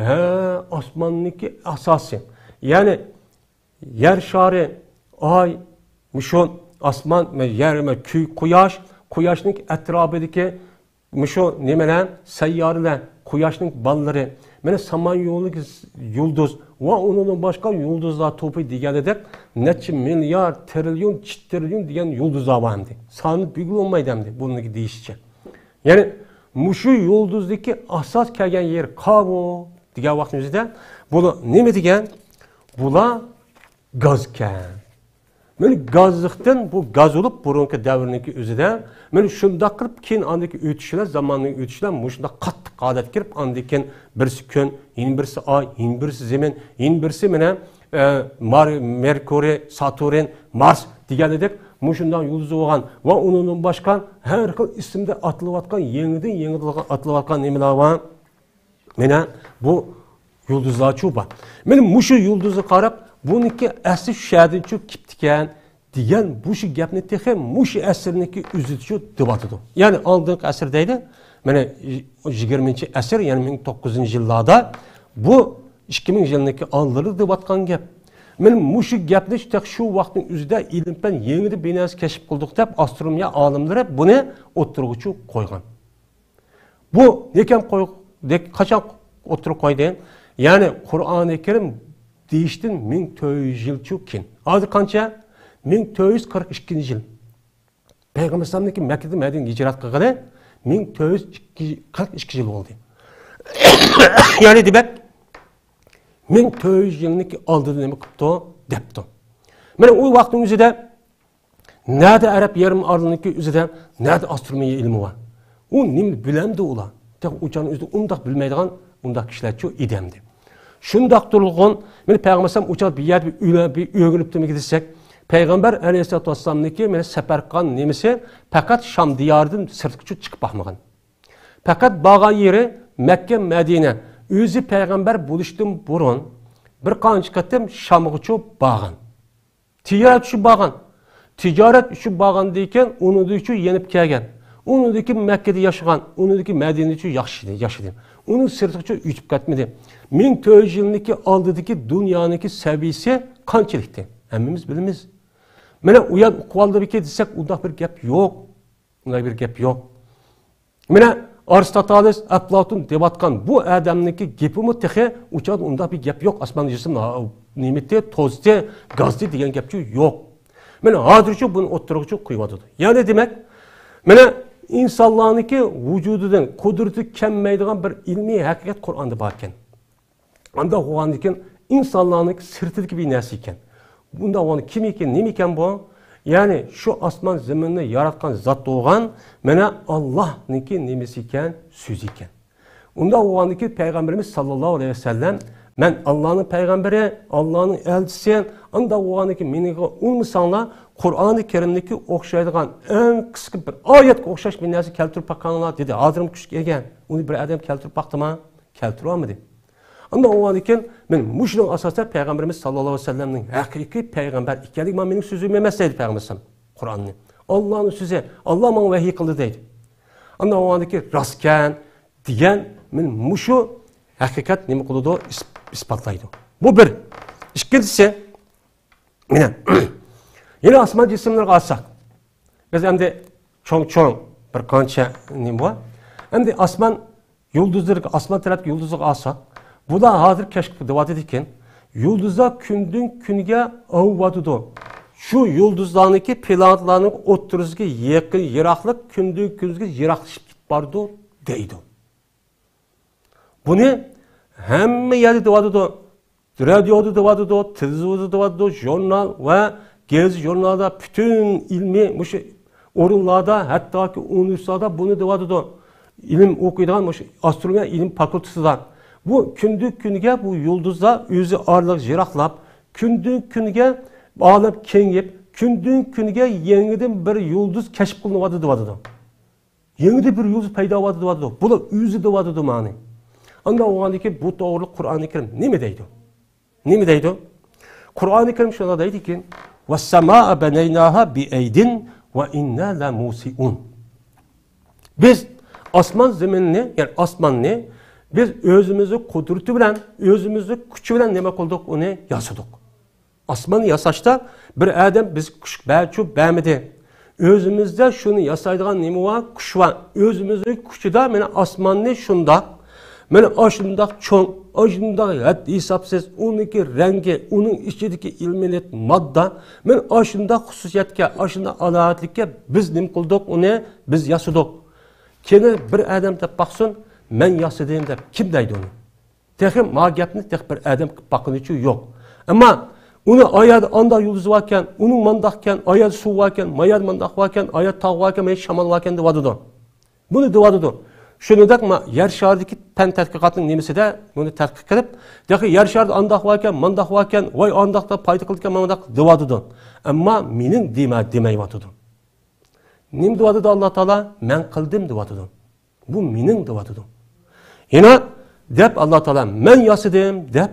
ھە، ئاسماننىڭكى ئاساسى، يەنى يەر شارى، ئاي، مۇشۇ ئاسمان، يەر، كۈ-، قۇياش، قۇياشنىڭ ئەتراپىدىكى مۇشۇ نېمىلەر، سەييارىلەر، قۇياشنىڭ بالىلىرى، مانا سامان يولىدىكى يۇلدۇز ۋە ئۇنىڭدىن باشقا يۇلدۇزلار توپى دېگەندەك نەچچە مىليارد، تىرىليون، چىتىرىليون دېگەن يۇلدۇزلار بار ئەمدى. سانى بىلگىلى بولمايدۇ ئەمدى بۇنىڭكى دېيىشىچە. يەنى مۇشۇ يۇلدۇزدىكى ئاساس كەلگەن يېرى قاۋۇ دېگەن ۋاقىتنىڭ ئۆزىدە بۇلار نېمە دېگەن؟ بۇلار گازكەن. مانا گازلىقتىن بۇ گاز بولۇپ، بۇرۇنقى دەۋرنىڭكى ئۆزىدە مانا شۇنداق قىلىپ، كېيىن ئاندىكى ئۆتۈش بىلەن، زاماننىڭ ئۆتۈشى بىلەن مۇشۇنداق قاتتىق ھالەتكە كىرىپ، ئاندىن كېيىن بىرسى كۈن، يەنە بىرسى ئاي، يەنە بىرسى زېمىن، يەنە بىرسى مانا، ئە، مار-، مېركۇرىي، ساتۇرن، مارس دېگەنلىدەك مۇشۇنداق يۇلدۇز بولغان ۋە ئۇنىڭدىن باشقا ھەر خىل ئىسىمدە ئاتىلىۋاتقان، يېڭىدىن يېڭىدىن ئاتىلىۋاتقان نېمىلەر بار؟ مانا بۇ يۇلدۇزلارچۇ بار. مانا مۇشۇ يۇلدۇزغا قاراپ، بۇنىڭكى ئەسلى شۇ يەردىنچۇ كېپتىكەن دېگەن مۇشۇ گەپنى تېخى مۇشۇ ئەسىرنىڭكى ئۆزىدىچۇ دەۋاتىدۇ. يەنى ئالدىنقى ئەسىر دەيدۇ. مانا يىگىرمىنچى ئەسىر، يەنى مىڭ توققۇز يۈزىنچى يىللاردا بۇ ئىككى مىڭ يىلنىڭكى ئالدىلىرى دەۋاتقان گەپ. مانا مۇشۇ گەپنى تېخى شۇ ۋاقىتنىڭ ئۆزىدە ئىلىم پەن يېڭىدىن بىر نەرسە كەشىپ قىلدۇق دەپ ئاسترونومىيە ئالىملىرى بۇنى ئوتتۇرىغىچۇ قويغان. بۇ نېكەن قوي-، نېك-، قاچان ئوتتۇرىغا قويدى؟ يەنى قۇرئانى كەرىم دېيىشتىن مىڭ تۆت يۈز يىلچۇ كېيىن. ھازىر قانچە؟ مىڭ تۆت يۈز قىرىق ئىككىنچى يىل. پەيغەمبەر ئەلەيھىسسالامنىڭكى مەككىدىن مەدىنىگە ھىجرەت قىلغىلى مىڭ تۆت يۈز قىرىق ئىككى يىل بولدى. يەنى دېمەك، مىڭ تۆت يۈز يىلنىڭكى ئالدىدا نېمە قىپتۇ دەپتۇ. مانا ئۇ ۋاقىتنىڭ ئۆزىدە نەدە ئەرەب يېرىم ئارىلىنىڭكى ئۆزىدە، نەدە ئاسترونومىيە ئىلمى بار؟ ئۇ نېمە بىلەمدۇ ئۇلار؟ تېخى ئۇچانىڭ ئۆزىدە ئۇنداق بىلمەيدىغان ئۇنداق كىشىلەرچۇ ئىدەمدى. شۇنداق تۇرغۇن، مانا پەيغەمبەر ئەلەيھىسسالام ئۇچان بىر يەردە بىر ئۆگە-، بىر ئۆگىنىپتىمىكى دېسەك، پەيغەمبەر ئەلەيھىسسالاتۇ ۋەسسالامنىڭكى مانا سەپەر قىلغان نېمىسى پەقەت شام دىيارىدىن سىرتقىچۇ چىقىپ باقمىغان. پەقەت بارغان يېرى مەككە، مەدىنە. ئۆزى پەيغەمبەر بولۇشتىن بۇرۇن بىر قانچە قېتىم شامغىچۇ بارغان. تىجارەت ئۈچۈن بارغان. تىجارەت ئۈچۈن بارغاندىن كېيىن ئۇنىڭدىن كېيىن يېنىپ كەلگەن. ئۇنىڭدىن كېيىن مەككىدە ياشىغان. ئۇنىڭدىن كېيىن مەدىنىدە ياشىدى، ياشىدى. ئۇنىڭ سىرتىغىچە ئۆتۈپ كەتمىدى. مىڭ تۆت يۈز يىلنىڭكى ئالدىدىكى دۇنيانىڭكى سەۋىيىسى قانچىلىكتى؟ ھەممىمىز بىلىمىز. مانا ئۇ يەر ئۇقۇۋالدىمىكى دېسەك، ئۇنداق بىر گەپ يوق. ئۇنداق بىر گەپ يوق. مانا ئارستوتالىس، ئەپلاتون دەۋاتقان بۇ ئادەمنىڭكى گېپىمۇ تېخى ئۇ چاغدا ئۇنداق بىر گەپ يوق. ئاسمان جىسىم، ھا، نېمىتى، توزىتى، گازىتى دېگەن گەپچۇ يوق. مانا ھازىرچۇ بۇنى ئوتتۇرىغىچۇ قويۇۋاتىدۇ. يەنى دېمەك، مانا ئىنسانلارنىڭكى ۋۇجۇدىدىن، قۇدرىتى كەلمەيدىغان بىر ئىلمىي ھەقىقەت قۇرئاندا بار ئىكەن. ئانداق بولغاندىن كېيىن ئىنسانلارنىڭ سىرتىدىكى بىر نەرسە ئىكەن. بۇنداق بولغاندا كىم ئىكەن، نېمە ئىكەن بۇ؟ يەنى شۇ ئاسمان زېمىننى ياراتقان زات بولغان، مانا ئاللانىڭكى نېمىسى ئىكەن، سۆزى ئىكەن. ئۇنداق بولغاندىن كېيىن پەيغەمبىرىمىز ساللاللاھۇ ئەلەيھى ۋەسەللەم، مەن ئاللانىڭ پەيغەمبىرى، ئاللانىڭ ئەلچىسى، ئانداق بولغاندىن كېيىن مېنىڭغا ئۇنىمىساڭلار، قۇرئانى كەرىمدىكى ئوخشايدىغان ئەڭ قىسقا بىر ئايەتكە ئوخشاش بىر نەرسە كەلتۈرۈپ باققىنىڭلار دېدى. ھازىرمۇ كۈچكە ئىگە. ئۇنى بىر ئادەم كەلتۈرۈپ باقتىما؟ كەلتۈرۈۋالمىدى. ئاندىن ئۇنىڭدىن كېيىن مەن مۇشۇنىڭ ئاساسىدا پەيغەمبىرىمىز ساللاللاھۇ ئەلەيھى ۋەسەللەمنىڭ ھەقىقىي پەيغەمبەر ئىكەنلىكى، مانا مېنىڭ سۆزۈم ئەمەس دەيدۇ پەيغەمبەر ئەلەيھىسسالام قۇرئاننى. ئاللانىڭ سۆزى، ئاللا ماڭا ۋەھىي قىلدى دەيدۇ. ئاندىن ئۇنىڭدىن كېيىن راستكەن دېگەن مانا مۇشۇ ھەقىقەت نېمە قىلىدۇ؟ ئىس-، ئىسپاتلايدۇ. بۇ بىر. ئىككىنچىسى، مانا يەنە ئاسمان جىسىملىرىغا ئالساق، بىز ئەمدى چوڭ-چوڭ بىر قانچە نېمە بار. ئەمدى ئاسمان يۇلدۇزلىرىغا، ئاسمان تەرەپتىكى يۇلدۇزلارغا ئالساق، بۇلار ھازىر كەشىپ قىلىۋاتىدىكەن. يۇلدۇزلار كۈندىن كۈنگە ئاۋۇۋاتىدۇ. شۇ يۇلدۇزلارنىڭكى پلانېتلارنىڭ ئوتتۇرىسىدىكى يېقىن يىراقلىق كۈندىن كۈنگە يىراقلىشىپ كېتىپ بارىدۇ دەيدۇ. بۇنى ھەممە يەردە دەۋاتىدۇ. رادىيودا دەۋاتىدۇ، تېلېۋىزوردا دەۋاتىدۇ، ژۇرنال ۋە گېزىت ژۇرنالدا، پۈتۈن ئىلمىي مۇشۇ ئورۇنلاردا، ھەتتاكى ئۇنىۋېرسىتېتلاردا بۇنى دەۋاتىدۇ. ئىلىم ئوقۇيدىغان مۇشۇ ئاسترونومىيە ئىلىم فاكۇلتېتىدا. بۇ كۈندىن كۈنگە بۇ يۇلدۇزلار ئۆزى ئارىلىق يىراقلاپ، كۈندىن كۈنگە ئالەم كېڭىيىپ، كۈندىن كۈنگە يېڭىدىن بىر يۇلدۇز كەشىپ قىلىنىۋاتىدۇ دەۋاتىدۇ. يېڭىدىن بىر يۇلدۇز پەيدا بولۇۋاتىدۇ، دەۋاتىدۇ. بۇلار ئۆزى دەۋاتىدۇ مانا. ئانداق بولغاندىن كېيىن بۇ توغرىلىق قۇرئانى كەرىم نېمە دەيدۇ؟ نېمە دەيدۇ؟ قۇرئانى كەرىم شۇنداق دەيدىكى، «ۋەسسەمائە بەنەيناھا بىئەيدىن ۋە ئىننا لەمۇسىئۇن.» بىز ئاسمان زېمىننى، يەنى ئاسماننى بىز ئۆزىمىزنىڭ قۇدرىتى بىلەن، ئۆزىمىزنىڭ كۈچى بىلەن نېمە قىلدۇق؟ ئۇنى ياسىدۇق. ئاسماننى ياساشتا بىر ئادەم بىزگە كۈچ بەرچۇ بەرمىدى. ئۆزىمىزدە شۇنى ياسايدىغان نېمە بار؟ كۈچ بار. ئۆزىمىزنىڭ كۈچىدە مانا ئاسماننى شۇنداق، مانا ئاشۇنداق چوڭ، ئاشۇنداق ھەد ھېسابسىز، ئۇنىڭكى رەڭگى، ئۇنىڭ ئىچىدىكى ئېلېمېنت ماددا، مانا ئاشۇنداق خۇسۇسىيەتكە، ئاشۇنداق ئالاھىدىلىككە بىز نېمە قىلدۇق؟ ئۇنى بىز ياسىدۇق. كېيىن بىر ئادەم دەپ باقسۇن، مەن ياسىدىم دەپ كىم دەيدۇ ئۇنى؟ تېخى ما گەپنى تېخى بىر ئادەم قىلىپ باققىنىچۇ يوق. ئەمما ئۇنى ئايادا ئاندا يۇلدۇز باركەن، ئۇنىڭ مانداقكەن، ئايادا سۇ باركەن، مايادا مانداق باركەن، ئايادا تاغ باركەن، مايادا شامال باركەن دەۋاتىدۇ. بۇنى دەۋاتىدۇ. شۇنىڭدەك ما يەر شارىدىكى پەن تەتقىقاتنىڭ نېمىسىدە بۇنى تەتقىق قىلىپ، تېخى يەر شارىدا ئانداق باركەن، مانداق باركەن، ۋاي ئانداقتا پايدا قىلىدىكەن، مانداق دەۋاتىدۇ. ئەمما مېنىڭ دېمە-، دېمەيۋاتىدۇ. نېمە دەۋاتىدۇ ئاللا تائالا؟ مەن قىلدىم دەۋاتىدۇ. بۇ مېنىڭ دەۋاتىدۇ. يەنە دەپ ئاللا تائالا مەن ياسىدىم دەپ،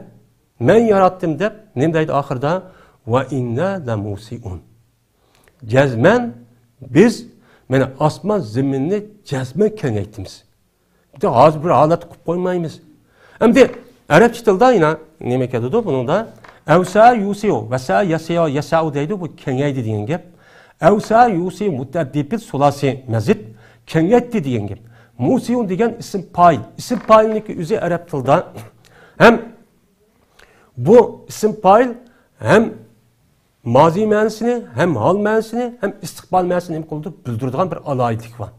مەن ياراتتىم دەپ نېمە دەيدۇ ئاخىرىدا؟ ۋە ئىننا لەمۇسىئۇن. جەزمەن بىز مانا ئاسمان زېمىننى جەزمەن كېڭەيتىمىز. بىز ھازىر بىر ھالەتتە قىلىپ قويمايمىز. ئەمدى ئەرەبچە تىلدا يەنە نېمە كېلىدۇ بۇنىڭدا؟ ئەۋسە يۇسىئۇ، ۋەسە يەسىئۇ، يەسەئۇ دەيدۇ، بۇ كېڭەيدى دېگەن گەپ. ئەۋسە يۇسىئۇ مۇتەئەددىپىل سۇلاسى مەزىد، كېڭەيتتى دېگەن گەپ. مۇسىئۇن دېگەن ئىسىم پائىل. ئىسىم پائىلنىڭكى ئۆزى ئەرەب تىلدا ھەم بۇ ئىسىم پائىل ھەم مازىي مەنىسىنى، ھەم ھال مەنىسىنى، ھەم ئىستىقبال مەنىسىنى نېمە قىلىدۇ؟ بىلدۈرىدىغان بىر ئالاھىدىلىكى بار.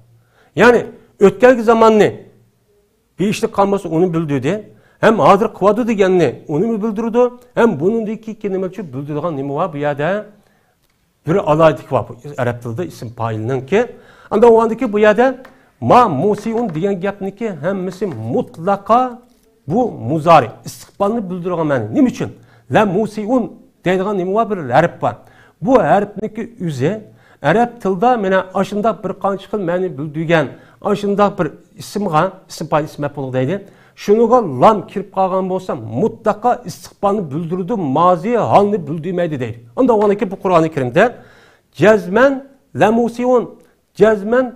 يەنى ئۆتكەنكى زاماننى بىر ئىشلىق قالمىسا ئۇنى بىلدۈردى. ھەم ھازىر قىلىۋاتىدۇ دېگەننى ئۇنىمۇ بىلدۈرىدۇ. ھەم بۇنىڭدىكى كېلىمە ئۈچۈن بىلدۈرىدىغان نېمە بار بۇ يەردە؟ بىر ئالاھىدىلىك بار بۇ ئەرەب تىلىدا ئىسىم پائىلنىڭكى. ئاندىن ئۇ ئاندىكى بۇ يەردە ما مۇسىئۇن دېگەن گەپنىكى ھەممىسى مۇتلەقا بۇ مۇزارى، ئىستىقبالنى بىلدۈرىدىغان مەنى. نېمە ئۈچۈن؟ لە مۇسىئۇن دەيدىغان نېمە بار؟ بىر ھەرپ بار. بۇ ھەرپنىڭكى ئۆزى ئەرەب تىلىدا مانا ئاشۇنداق بىر قانچە خىل مەنىنى بىلدۈرگەن، ئاشۇنداق بىر ئىسىمغا، ئىسىم پائىل، ئىسىم مەپئۇل دەيدۇ. شۇنىڭغا لام كىرىپ قالغان بولسا، مۇتلەقا ئىستىقبالنى بىلدۈرىدۇ، مازى ھالنى بىلدۈرمەيدۇ دەيدۇ. ئاندىن ئۇ ئاندىكى بۇ قۇرئانى كەرىمدە جەزمەن لە مۇسىئۇن، جەزمەن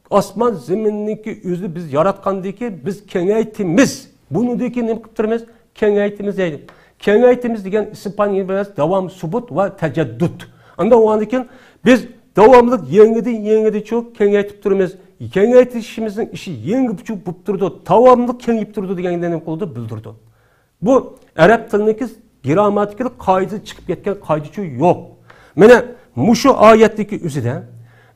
ئاسمان زېمىننىڭكى ئۆزىنى بىز ياراتقاندىكى بىز كېڭەيتىمىز. بۇنىڭدىكى نېمە قىلىپ تۇرىمىز؟ كېڭەيتىمىز دەيدۇ. كېڭەيتىمىز دېگەن ئىسىم پائىل ئەمەس، داۋام سۇبۇت ۋە تەجەددۇت. ئاندىن ئۇ ئاندىن كېيىن بىز داۋاملىق يېڭىدىن يېڭىدىنچۇ كېڭەيتىپ تۇرىمىز. كېڭەيتىشىمىزنىڭ ئىشى يېڭىچۇ بولۇپ تۇرىدۇ، داۋاملىق كېڭىيىپ تۇرىدۇ دېگەنگە نېمە قىلىدۇ؟ بىلدۈرىدۇ. بۇ ئەرەب تىلىنىڭكى گىرامماتىكىلىق قائىدىسى چىقىپ كەتكەن قائىدىچۇ يوق. مانا مۇشۇ ئايەتتىكى ئۆزىدە،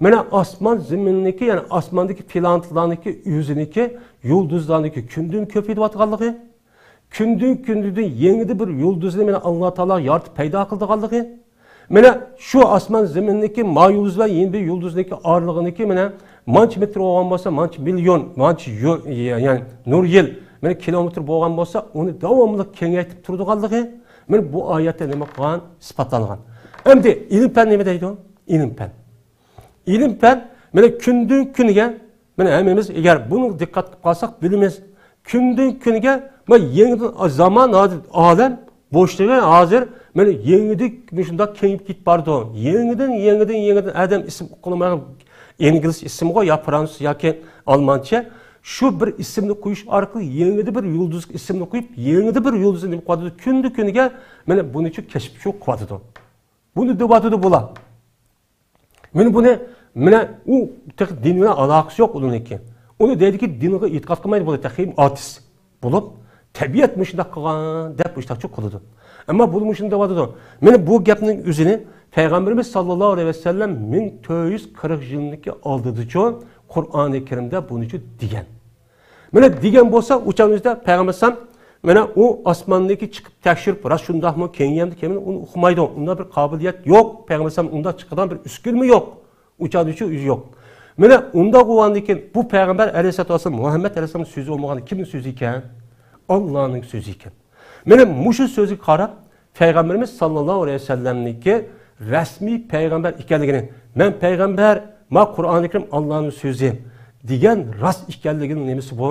مانا ئاسمان زېمىننىكى، يەنى ئاسماندىكى پلانېتلارنىڭكى ئۆزىنىڭكى، يۇلدۇزلارنىڭكى كۈندىن كۆپىيىۋاتقانلىقى، كۈندىن كۈندىن يېڭىدىن بىر يۇلدۇزنى مانا ئاللا تائالا يارىتىپ پەيدا قىلىدىغانلىقى، مانا شۇ ئاسمان زېمىننىڭكى ما يۇلدۇز بىلەن يېڭى بىر يۇلدۇزنىڭكى ئارىلىقىنىڭكى مانا مانچە مېتىر بولغان بولسا، مانچە مىليون، مانچە يو-، يەنى نۇر يىل، مانا كىلومېتىر بولغان بولسا، ئۇنى داۋاملىق كېڭەيتىپ تۇرىدىغانلىقى، مانا بۇ ئايەتتە نېمە قىلغان؟ ئىسپاتلانغان. ئەمدى ئىلىم پەن نېمە دەيدۇ؟ ئىلىم پەن. ئىلىم پەن، مانا كۈندىن كۈنگە، مانا ھەممىمىز ئەگەر بۇنى دىققەت قىلىپ قالساق بىلىمىز. كۈندىن كۈنگە، مانا يېڭىدىن زامان، ھازىر ئالەم بوشلۇقى ھازىر، مانا يېڭىدىن مۇشۇنداق كېڭىيىپ كېتىپ بارىدۇ. يېڭىدىن، يېڭىدىن، يېڭىدىن ئادەم ئىسىم ئۇقۇلمايدىغان ئىنگلىز ئىسمىغۇ يا فرانسۇز ياكى ئالمانچە. شۇ بىر ئىسىمنى قويۇش ئارقىلىق يېڭىدىن بىر يۇلدۇزلۇق ئىسىمنى قويۇپ، يېڭىدىن بىر يۇلدۇزنى نېمە قىلىۋاتىدۇ؟ كۈندە كۈنگە، مانا بۇنىچۇ كەشىپ شۇ قىلىۋاتىدۇ. بۇنى دەۋاتىدۇ بۇلار. مانا بۇنى، مانا ئۇ تېخى دىن بىلەن ئالاقىسى يوق ئۇنىڭكى. ئۇنى دەيدىكى، دىنغا ئېتىقاد قىلمايدۇ، بۇ تېخى ئارتىس بولۇپ، تەبىئەت مۇشۇنداق قىلغان دەپ مۇشۇنداقچە قىلىدۇ. ئەمما بۇ مۇشۇنى دەۋاتىدۇ. مانا بۇ گەپنىڭ ئۆزىنى پەيغەمبىرىمىز ساللاللاھۇ ئەلەيھى ۋەسەللەم مىڭ تۆت يۈز قىرىق يىلنىڭكى ئالدىدىچۇ قۇرئانى كەرىمدە بۇنىچۇ دېگەن. مانا دېگەن بولسا، ئۇ چاغنىڭ ئۆزىدە پەيغەمبەر ئەلەيھىسسالام، مانا ئۇ ئاسماندىكى چىقىپ تەكشۈرۈپ، راست شۇنداقمۇ، كېڭىيەمدۇ، كېمىنى، ئۇنى ئۇقمايدۇ. ئۇنداق بىر قابىلىيەت يوق. پەيغەمبەر ئەلەيھىسسالام ئۇنداق چىقىدىغان بىر ئۈسكۈنىمۇ يوق. ئۇ چاغدا شۇ ئۆزى يوق. مانا ئۇنداق بولغاندىن كېيىن، بۇ پەيغەمبەر ئەلەيھىسسالاتۇ ۋەسسالام، مۇھەممەد ئەلەيھىسسالامنىڭ سۆزى بولمىغاندا كىمنىڭ سۆزى ئىكەن؟ ئاللانىڭ سۆزى ئىكەن. مانا مۇشۇ سۆزگە قاراپ، پەيغەمبىرىمىز ساللاللاھۇ ئەلەيھى ۋەسەللەمنىڭكى رەسمىي پەيغەمبەر ئىكەنلىكىنى، مەن پەيغەمبەر، ما قۇرئانى كەرىم ئاللانىڭ سۆزى دېگەن راست ئىكەنلىكىنىڭ نېمىسى بۇ؟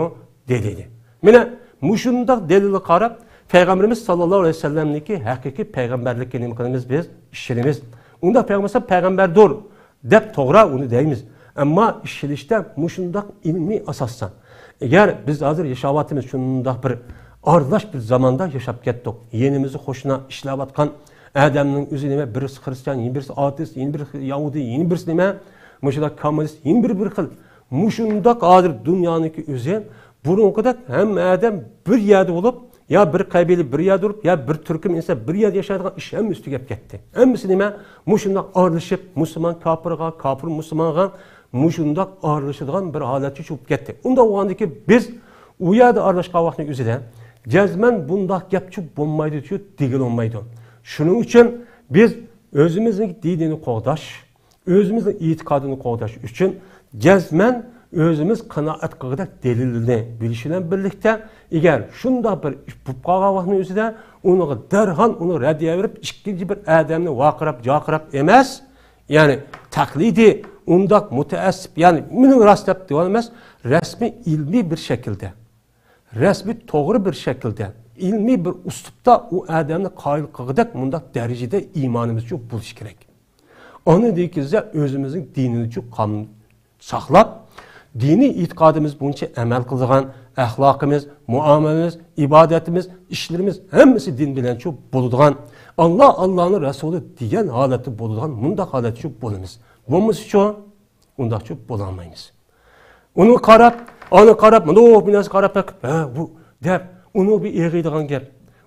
دېدى. مانا مۇشۇنداق دەلىلگە قاراپ، پەيغەمبىرىمىز ساللاللاھۇ ئەلەيھى ۋەسەللەمنىڭكى ھەقىقىي پەيغەمبەرلىكىگە نېمە قىلىمىز بىز؟ ئىشىنىمىز. ئۇنداق پەيغەمبەر پەيغەمبەردۇر دەپ توغرا ئۇنى دەيمىز. ئەمما ئىشىنىشتە مۇشۇنداق ئىلمىي ئاساستا. ئەگەر بىز ھازىر ياشاۋاتىمىز شۇنداق بىر ئارىلاش بىر زاماندا ياشاپ كەتتۇق. يېنىمىزدا قوشنا ئىشلەۋاتقان ئادەمنىڭ ئۆزى نېمە، بىرسى خرىستىيان، يەنە بىرسى ئاتېئىست، يەنە بىرسى يەھۇدىي، يەنە بىرسى نېمە، مۇشۇنداق كاممۇنىست، يەنە بىر، بىر خىل. مۇشۇنداق ھازىر دۇنيانىڭكى ئۆزى بۇرۇنقىدەك ھەممە ئادەم بىر يەردە بولۇپ، يا بىر قەبىلە بىر يەردە تۇرۇپ، يا بىر تۈركۈم ئىنسان بىر يەردە ياشايدىغان ئىش ھەممىسى تۈگەپ كەتتى. ھەممىسى نېمە؟ مۇشۇنداق ئارىلىشىپ، مۇسۇلمان كاپىرغا، كاپىر مۇسۇلمانغا مۇشۇنداق ئارىلىشىدىغان بىر ھالەتكە چۈشۈپ كەتتى. ئۇنداق بولغاندىكىن بىز ئۇ يەردە ئارىلاشقان ۋاقىتنىڭ ئۆزىدە جەزمەن بۇنداق گەپچۇ بولمايدۇ، دېگىلى بولمايدۇ. شۇنىڭ ئۈچۈن بىز ئۆزىمىزنىڭ دىنىنى قوغداش، ئۆزىمىزنىڭ ئېتىقادىنى قوغداش ئۈچۈن جەزمەن ئۆزىمىز قانائەت قىلغۇدەك دەلىلنى بىلىش بىلەن بىرلىكتە، ئەگەر شۇنداق بىر ئىش بولۇپ قالغان ۋاقىتنىڭ ئۆزىدە، ئۇنىڭغا دەرھال ئۇنى رەددىيە بېرىپ، ئىككىنچى بىر ئادەمنى ۋارقىراپ، جارقىراپ ئەمەس، يەنى تەقلىدىي، ئۇنداق مۇتەئەسسىپ، يەنى مېنىڭ راست دەپ دېۋان ئەمەس، رەسمىي ئىلمىي بىر شەكىلدە، رەسمىي توغرا بىر شەكىلدە، ئىلمىي بىر ئۇسلۇبتا ئۇ ئادەمنى قايىل قىلغۇدەك مۇنداق دەرىجىدە ئىمانىمىزچۇ بولۇشى كېرەك. ئاندىن كېيىن ئۆزىمىزنىڭ دىنىنىچۇ قام-، ساقلاپ، دىنىي ئېتىقادىمىز بويىچە ئەمەل قىلىدىغان ئەخلاقىمىز، مۇئامىلىمىز، ئىبادىتىمىز، ئىشلىرىمىز ھەممىسى دىن بىلەنچۇ بولىدىغان، ئاللا، ئاللانىڭ رەسۇلى دېگەن ھالەتتە بولىدىغان مۇنداق ھالەتچۇ بولىمىز. بولمىسىچۇ، ئۇنداقچۇ بولالمايمىز. ئۇنى قاراپ، ئانا قاراپ، مۇنداق بىر نەرسە قاراپ بېقىپ، ھە، بۇ دەپ، ئۇنى بىر ئېغىيدىغان گەپ.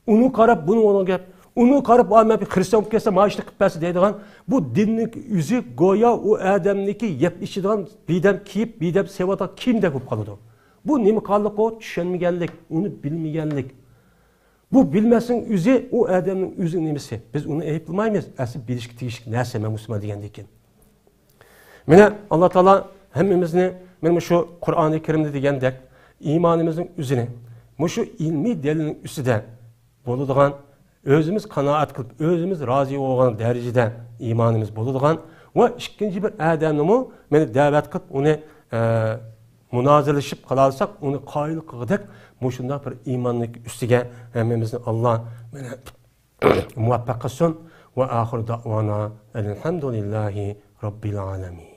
ئۇنى قاراپ، بۇنى ئۇنىڭ گەپ. ئۇنى قاراپ، ۋا، مەن بىر خرىستىيان بولۇپ كەتسەم، مانا شۇنداق قىلىپ بەرسە دەيدىغان، بۇ دىننىڭ ئۆزى گويا ئۇ ئادەمنىڭكى يەپ ئىچىدىغان، بىدەم كىيىپ، بىدەم سېۋىۋاتقان كىيىمدەك بولۇپ قالىدۇ. بۇ نېمە قىلغانلىق؟ ئۇ چۈشەنمىگەنلىك، ئۇنى بىلمىگەنلىك. بۇ بىلمەسنىڭ ئۆزى ئۇ ئادەمنىڭ ئۆزىنىڭ نېمىسى. بىز ئۇنى ئەيىبلىمەيمىز. ئەسلى بىلىشكە تېگىشلىك نەرسە، مەن مۇسۇلمان دېگەندىن كېيىن. مانا، ئاللا تائالا ھەممىمىزنى، مانا مۇشۇ قۇرئانى كەرىمدە دېگەندەك، ئىمانىمىزنىڭ ئۆزىنى مۇشۇ ئىلمىي دەلىلنىڭ ئۈستىدە بولىدىغان، ئۆزىمىز قانائەت قىلىپ، ئۆزىمىز رازى بولغان دەرىجىدە ئىمانىمىز بولىدىغان ۋە ئىككىنچى بىر ئادەمنىمۇ مانا دەۋەت قىلىپ، ئۇنى، ئە، مۇنازىرىلىشىپ قالالىساق، ئۇنى قايىل قىلغۇدەك مۇشۇنداق بىر ئىماننىڭ ئۈستىگە ھەممىمىزنى ئاللا مانا مۇۋەپپەق قىلسۇن. ۋە ئاخىر دەئۋانا ئەلھەمدۇلىللاھى رەببىل ئالەمىن.